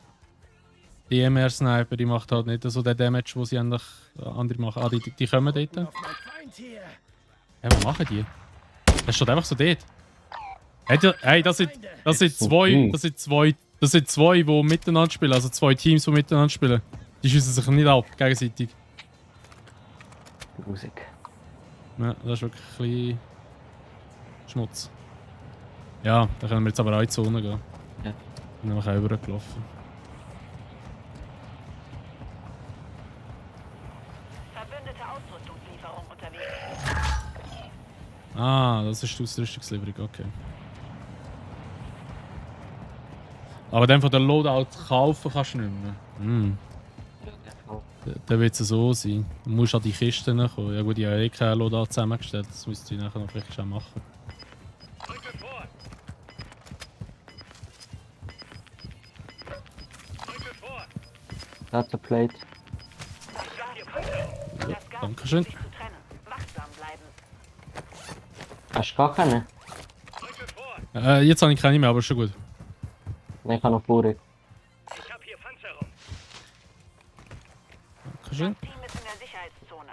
DMR-Sniper, die macht halt nicht so den Damage, den sie eigentlich andere machen. Ah, die kommen dort. Auf mein Feind hier. Ja, was machen die? Das steht einfach so dort. Hey, das sind zwei, die miteinander spielen, also zwei Teams, die miteinander spielen. Die schießen sich nicht ab, gegenseitig. Musik. Ja, das ist wirklich ein bisschen Schmutz. Ja, da können wir jetzt aber auch in die Zone gehen. Ja. Und dann auch rübergelaufen. Verbündete Ausrüstungslieferung unterwegs. Ah, das ist die Ausrüstungslieferung, okay. Aber dann von der Loadout kaufen kannst du nicht mehr. Hm. Dann wird es so sein. Du musst an die Kisten kommen. Ja gut, ich habe eh keine Loadout zusammengestellt. Das müsste ich nachher noch vielleicht schon machen. Rücke vor. Rücke vor. That's a plate. Das Gas Ja, lohnt Dankeschön. sich zu trennen. Wachsam bleiben. Hast du gar keine? Rücke vor. Jetzt habe ich keine mehr, aber ist schon gut. Nein, ich habe noch Fuhrig. Ich habe hier Panzerung. Dankeschön. Das Team ist in der Sicherheitszone.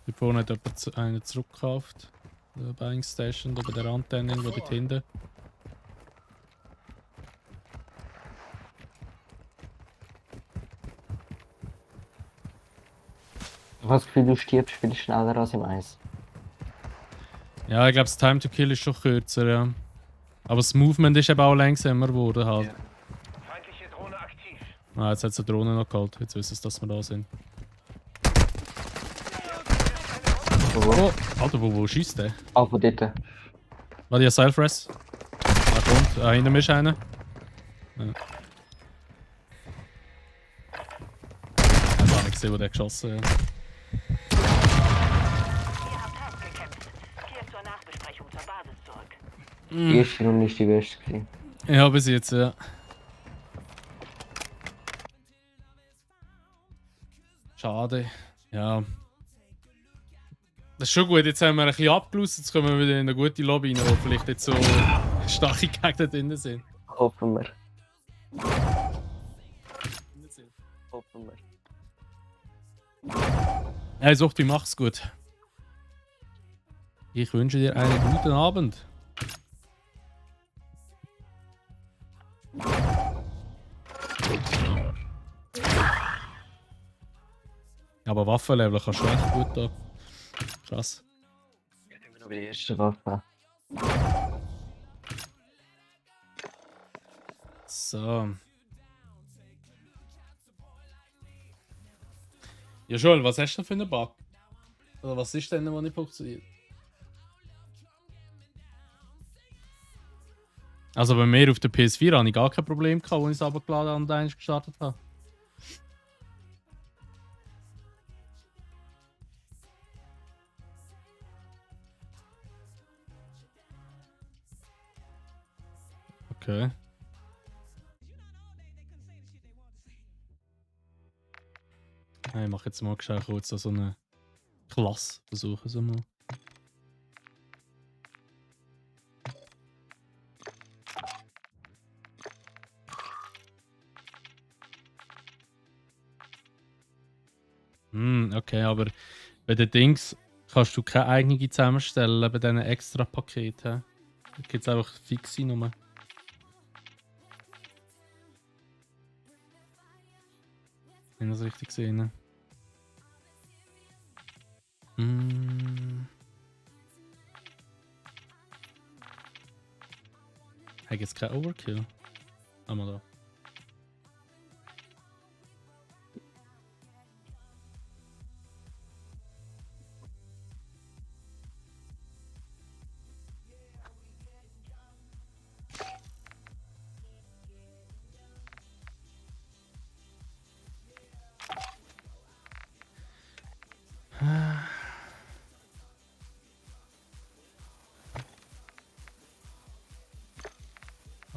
Hier vorne hat jemand einen zurückgekauft. Die Buying Station, da bei der Antenne, irgendwo dort hinten. Ich habe das Gefühl, du stirbst viel schneller als im Eis. Ja, ich glaube, das Time to Kill ist schon kürzer, ja. Aber das Movement ist eben auch langsamer geworden halt. Feindliche Drohne aktiv. Ah, jetzt hat es eine Drohne noch geholt. Jetzt wissen sie, dass wir da sind. Wo? Oh, Alter, wo schießt der? Ah, von dort. War die Self-Res? Ah, kommt. Hinter mir ist einer. Ja. gesehen, der geschossen hat. Ihr habt hart gekämpft. Kehrt zur Nachbesprechung zur Basis zurück. Die erste Runde war die beste. Gewesen. Ja, bis jetzt, ja. Schade. Ja. Das ist schon gut, jetzt haben wir ein bisschen abgelost, jetzt kommen wir wieder in eine gute Lobby rein, wo vielleicht jetzt so starke Gegner drin sind. Hoffen wir. Hoffen wir. Hey Sucht, wie mach's gut. Ich wünsche dir einen guten Abend. Aber Waffenlevel kannst du echt gut da. Krass. Ich bin noch bei der ersten Waffe. So. Ja, Joel, was hast du denn für einen Bug? Oder was ist denn, der nicht funktioniert? Also bei mir auf der PS4 hatte ich gar kein Problem, als ich es runtergeladen und eins gestartet habe. Okay. Ich mache jetzt mal kurz so eine Klasse versuchen. So mal. Okay, aber bei den Dings kannst du keine eigene zusammenstellen bei diesen extra Paketen. Da gibt es einfach fixe Nummer. Wenn ich das richtig gesehen habe. Jetzt kein Overkill. Einmal da.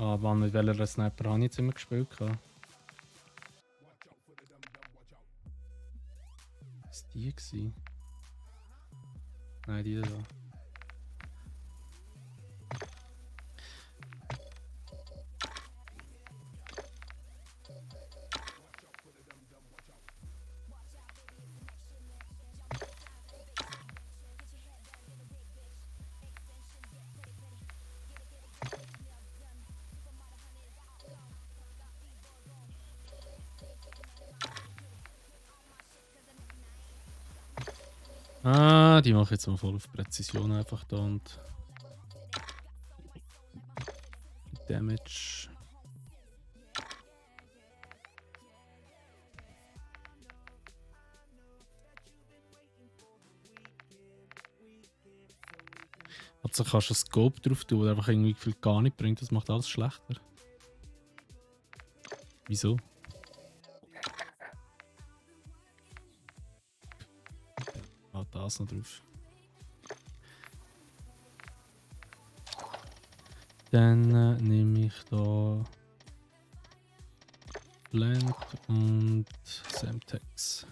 Ah, wann mit welcher Sniper habe ich jetzt immer gespielt? Was war die gewesen? Nein, die da. Ah, die mache ich jetzt mal voll auf Präzision einfach da und Damage. Also kannst du einen Scope drauf tun, der einfach irgendwie viel gar nicht bringt, das macht alles schlechter. Wieso? Das noch drauf. Dann nehme ich da Blend und Semtex.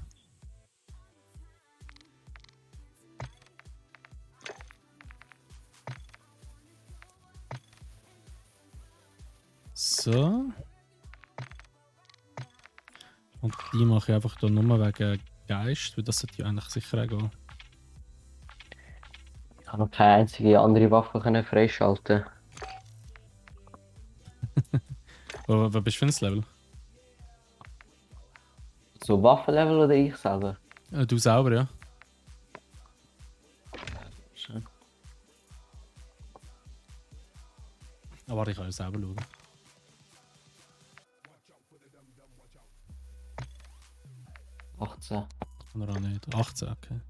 So. Und die mache ich einfach da nur wegen Geist, weil das sollte ja eigentlich sicher auch gehen. Ich habe noch keine einzige andere Waffe können freischalten. Was bist du für ein Level? So Waffenlevel oder ich selber? Du selber, ja. Schön. Aber ich kann ja selber schauen. Oder auch nicht. 18, okay.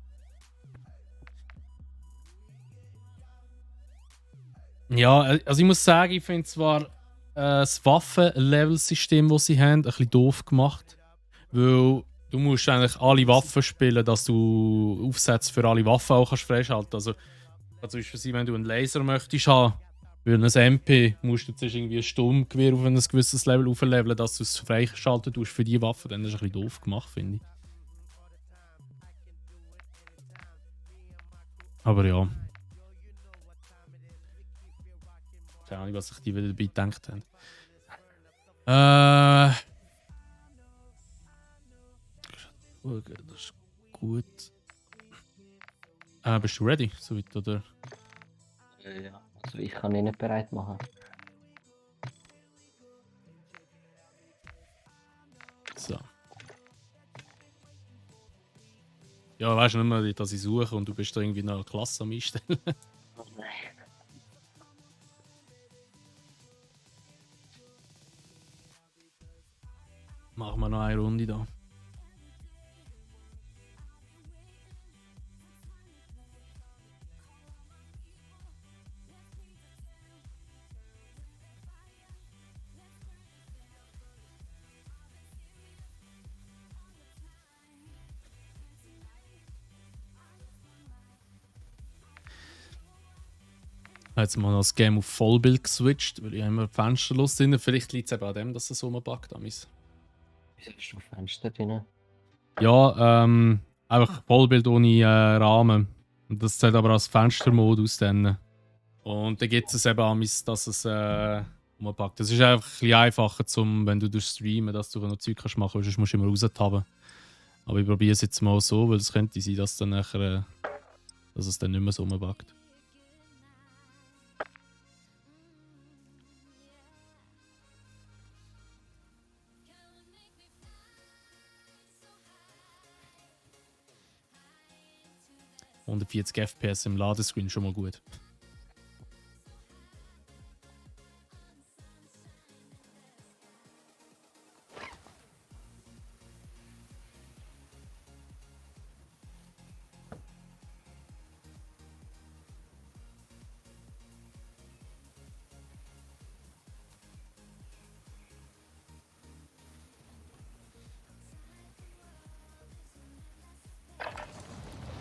Ja, also ich muss sagen, ich finde zwar das Waffen-Level-System, das sie haben, ein bisschen doof gemacht. Weil Du musst eigentlich alle Waffen spielen, dass du Aufsätze für alle Waffen auch kannst freischalten. Also, kann zum Beispiel sein, wenn du einen Laser möchtest haben, weil ein MP musst du zuerst irgendwie ein Sturmgewehr auf ein gewisses Level aufleveln, dass du es freischalten tust für die Waffe. Dann ist es ein bisschen doof gemacht, finde ich. Aber ja. Keine Ahnung, was sich die wieder dabei gedacht haben. Das ist gut. Bist du ready? Soweit, oder? Ja. Also ich kann ihn nicht bereit machen. So. Ja, weißt du nicht mehr, dass ich suche und du bist da irgendwie noch eine Klasse am Einstellen. Oh nein. Machen wir noch eine Runde da. Jetzt mal noch das Game auf Vollbild geswitcht, weil ich immer Fenster los drin. Vielleicht liegt es eben an dem, dass es so buggt. Wieso hast du Fenster drin? Ja, einfach Vollbild ohne Rahmen. Und das zählt aber als Fenstermodus dann. Und dann gibt es eben an, dass es umpackt. Das ist einfach ein bisschen einfacher, wenn du durch Streamen, dass du noch Zeug kannst machen, sonst musst du immer raustaben. Aber ich probiere es jetzt mal so, weil es könnte sein, dass, dann nachher, dass es dann nicht mehr so umpackt. ...140 FPS im Ladescreen schon mal gut.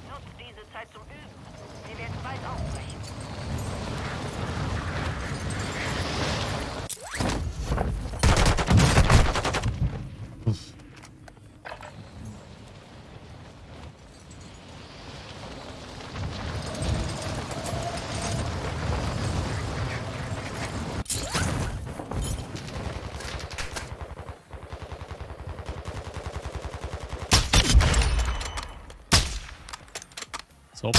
Nutzt diese Zeit zum Üben. Wir werden bald aufbrechen. So.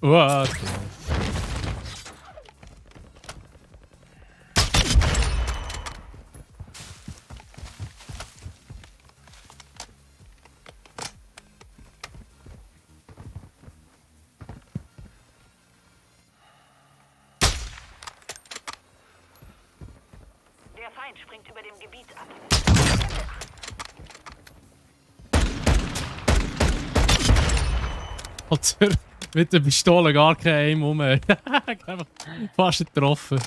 What? Der Feind springt über dem Gebiet ab. Alter, mit der Pistole gar kein Aim rum. Einfach fast nicht getroffen.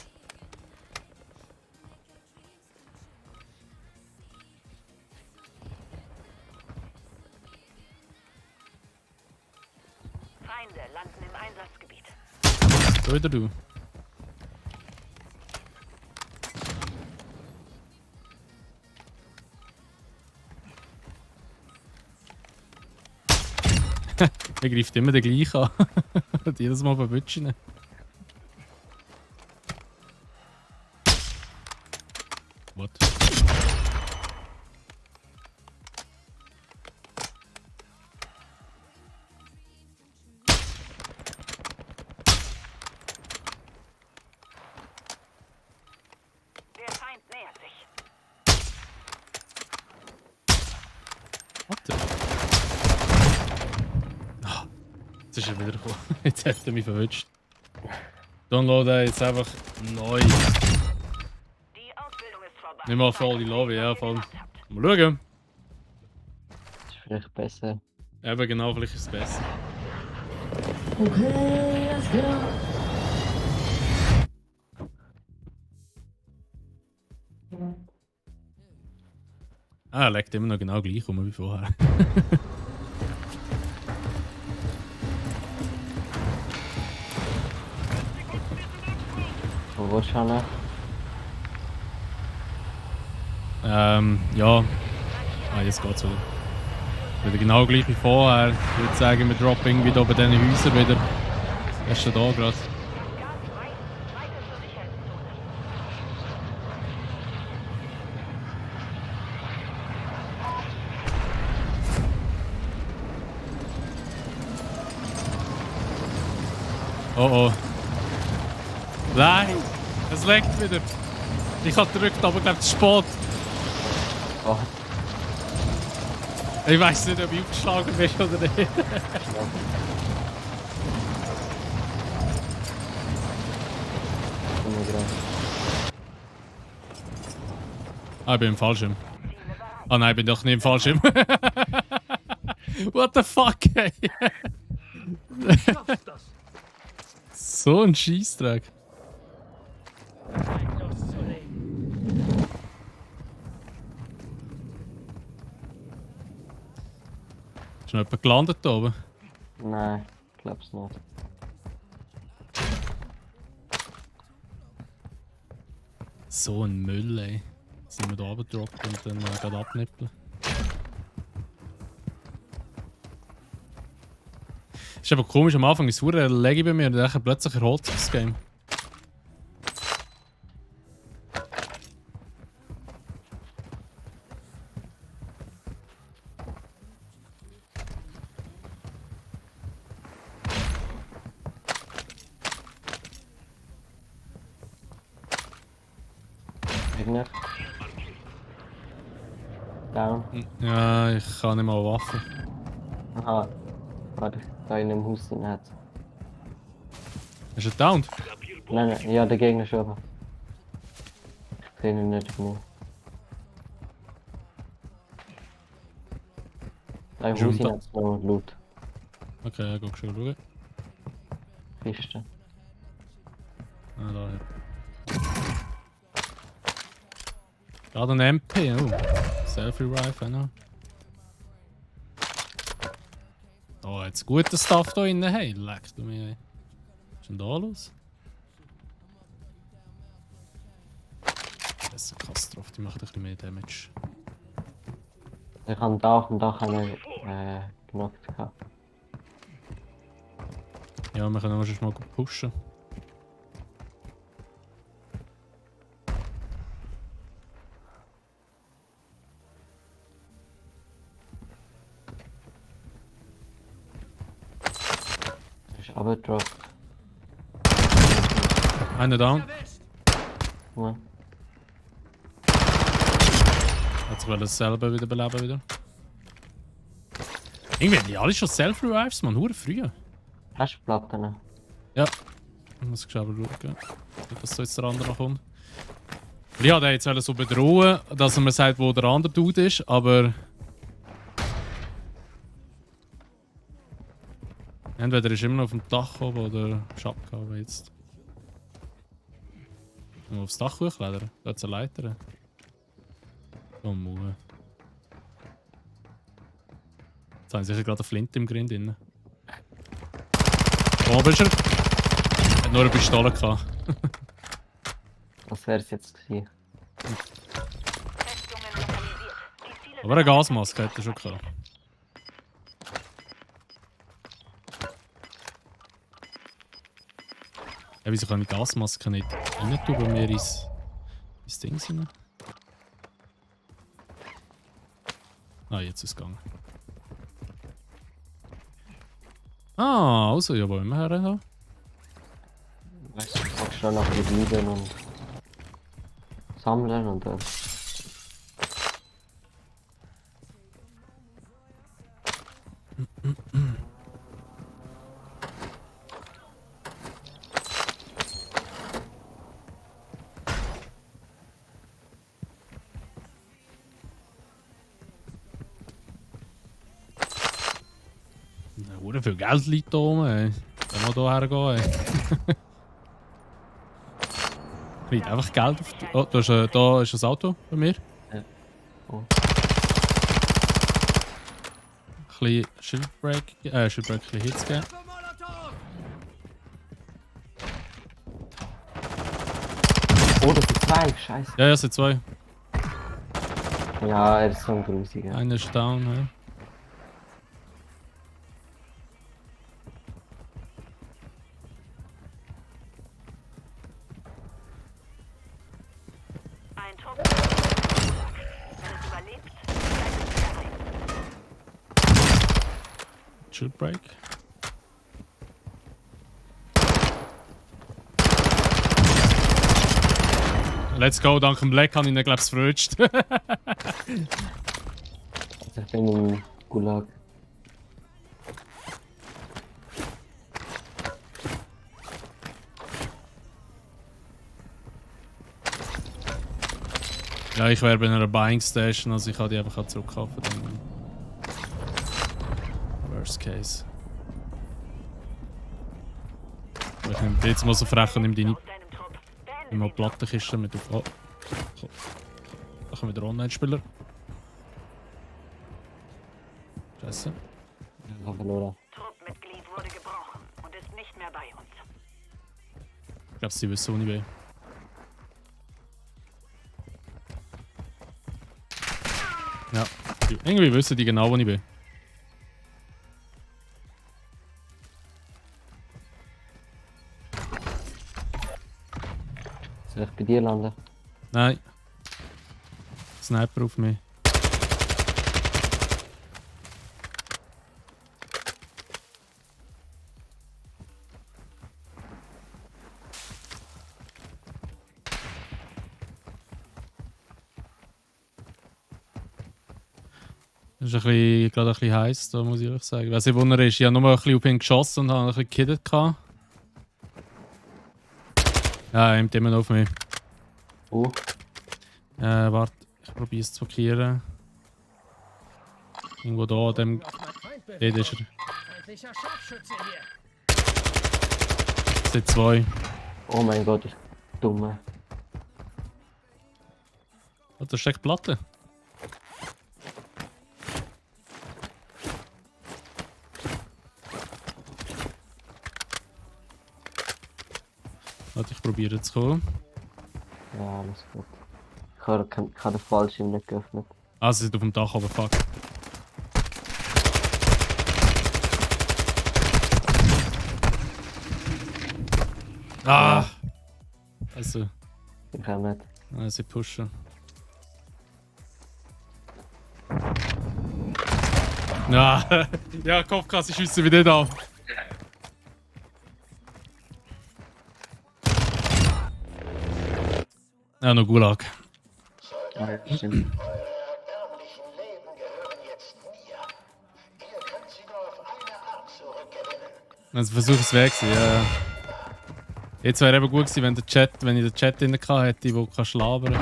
Feinde landen im Einsatzgebiet. So wieder du. Er greift immer den gleichen an. Jedes Mal verwutschen. What? Der Feind nähert sich. Warte. Ah, jetzt ist er wieder gekommen. Jetzt hat er mich verwünscht. Downloaden jetzt einfach neu. Die Ausbildung ist vorbei. Nicht mal voll die Lobby, ja voll. Mal schauen. Das ist vielleicht besser. Eben genau, vielleicht ist es besser. Okay, let's go. Ah, er legt immer noch genau gleich um wie vorher. Wo willst du hin? Ja. Ah, jetzt geht's wieder. Wieder genau gleich wie vorher. Ich würde sagen, wir droppen wieder bei diesen Häusern wieder. Er ist schon da gerade. Gas frei. Weiter zur Sicherheitszone. Oh oh. Nein! Es leckt wieder. Ich habe gedrückt, aber ich glaube, es ist spät. Oh, Ich weiß nicht, ob ich aufgeschlagen bin oder nicht. komm mal gerade. Ah, ich bin im Fallschirm. Ah nein, ich bin doch nicht im Fallschirm. What the fuck, ey? So ein Scheissdreck. Ist noch jemand gelandet da oben? Nein, ich glaub's nicht. So ein Müll, ey. Sind wir da runtergedroppt und dann gerade abnippeln. Ist aber komisch, am Anfang ist es verdammt laggy bei mir und dann plötzlich erholt sich das Game. Gegner. Down. Ja, ich kann nicht mal Waffen. Aha. Warte, da in dem Haus drin hat. Ist er down? Nein, nein, ja, der Gegner schon. Ich sehe ihn nicht mehr. Da im Schon Haus da. hat es noch Loot. Okay, ja, guck schon schauen. Kiste. Ah, da, ja. Gerade ein MP, oh. Self-Revive, noch. Oh, jetzt gutes Stuff da innen, hey, leck du mir, ey. Was ist denn da los? Das ist eine Katastrophe, die macht ein bisschen mehr Damage. Ich habe da auf dem Dach einen genockt gehabt. Ja, wir können auch schon mal gut pushen. Ist abgedroppt. Einer down. Ja. Jetzt will er dasselbe wieder beleben wieder. Irgendwie haben die alle schon Self-Revives, man, hure früh. Hast du Platten? Ja. Ich muss schauen, nicht, dass so jetzt der andere noch kommt. Ich wollte den jetzt so bedrohen, dass er mir sagt, wo der andere Dude ist, aber... Entweder ist er immer noch auf dem Dach oben oder ist abgehauen jetzt. Mal aufs Dach hochklettern, da hat es eine Leiter. Oh Mann. Jetzt haben sie sicher gerade eine Flinte im Grind drin. Wo bist du? Hat nur eine Pistole gehabt. Was wäre es jetzt gewesen? Festungen lokalisiert. Die Ziele Aber eine Gasmaske hat er schon gehabt. Ja, wieso kann ich die Gasmaske nicht rein tun bei mir ins Ding rein? Ah, jetzt ist es gegangen. Ah, also, ja, wollen wir her? Weißt du, du kannst schon noch bleiben und sammeln und dann. Hure viel Geld liegt da oben, ey. Können wir da hergehen, ey. Kriegt einfach Geld auf die... Oh, da ist ein Auto bei mir. Ja. Oh. Ein bisschen Schildbreak, ein bisschen Hits geben. Für Molotov! Oh, das sind zwei. Scheiße. Ja, es sind zwei. Ja, er ist so ein grusiger. Einer ist down, ja. Ein Trupp. Wenn es überlebt, bleibt es wieder heim. Schildbreak. Let's go, dank dem Black habe ich ihn, glaube ich, verrutscht. Also ich bin im Gulag. Ja, ich wäre bei einer Buying Station, also ich kann die einfach zurückkaufen. Dann. Worst case. Ich nehme jetzt mal so frech und nehme die nicht. Aus deinem Trupp. Ich nehme mal Plattenkiste mit auf. Oh. Da kommen wieder Online-Spieler. Scheiße. Ich habe verloren. Truppmitglied wurde gebrochen und ist nicht mehr bei uns. Ich glaube, sie wissen, wo ich bin. Ja, irgendwie wissen die genau, wo ich bin. Soll ich bei dir landen? Nein. Sniper auf mich. Das ist gerade ein bisschen heiß, da muss ich ehrlich sagen. Ich weiß nicht, wo er ist. Ich habe nur ein bisschen auf ihn geschossen und habe ein bisschen gekiddet. Ja, er nimmt immer noch auf mich. Oh, Warte, ich probiere es zu blockieren. Irgendwo da, dem. Auf mein Feindbild. Dort ist er. Feindlicher Scharfschütze hier. Es sind zwei. oh mein Gott, ich dumme. Oh, da steckt Platte. Warte, ich probiere zu kommen. Ja, alles gut. Ich habe den Fallschirm nicht geöffnet. Ah, sie sind auf dem Dach, aber fuck. Ah! Also, Ich auch nicht. sie pushen. Ja, ja, Kopfkasse schiessen wieder da. Ja, noch Gulag. Ja, stimmt. Also versuch es weg zu ja. Jetzt wäre eben gut gewesen, wenn ich den Chat drin gehabt hätte, wo kannst labern.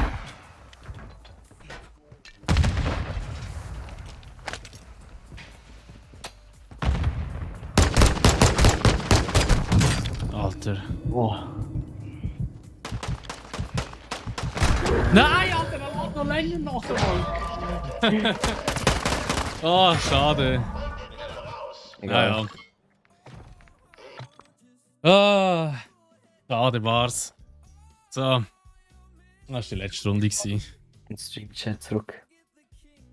Alter. Oh, Nein, Alter, er lädt noch länger nachher. Oh, schade. egal. Ja. Ah, schade war's. So. Das war die letzte Runde. Ins Stream-Chat zurück.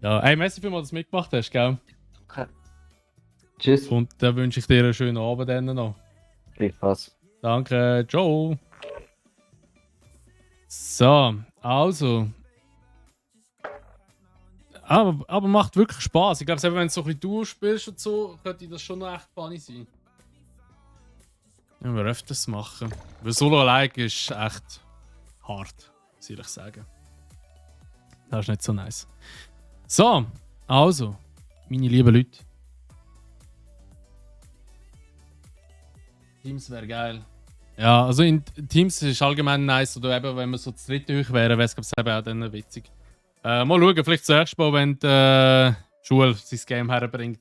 Ja, hey, merci vielmals, dass du mitgemacht hast, gell? Okay. Tschüss. Und dann wünsche ich dir einen schönen Abend dann noch. Gleichfalls. Danke, ciao. So, also. Aber macht wirklich Spaß. Ich glaube, wenn du so ein bisschen Duo spielst und so, könnte das schon noch echt funny sein. Ja, wir öfters machen. Weil Solo-Like ist echt hart, soll ich sagen. Das ist nicht so nice. So, also, meine lieben Leute. Teams wäre geil. Ja, also in Teams ist allgemein nice, oder eben, wenn wir so zu dritt durch wären, wäre es eben auch dann witzig. Mal schauen, vielleicht das erste Mal, wenn die Schule sein Game herbringt.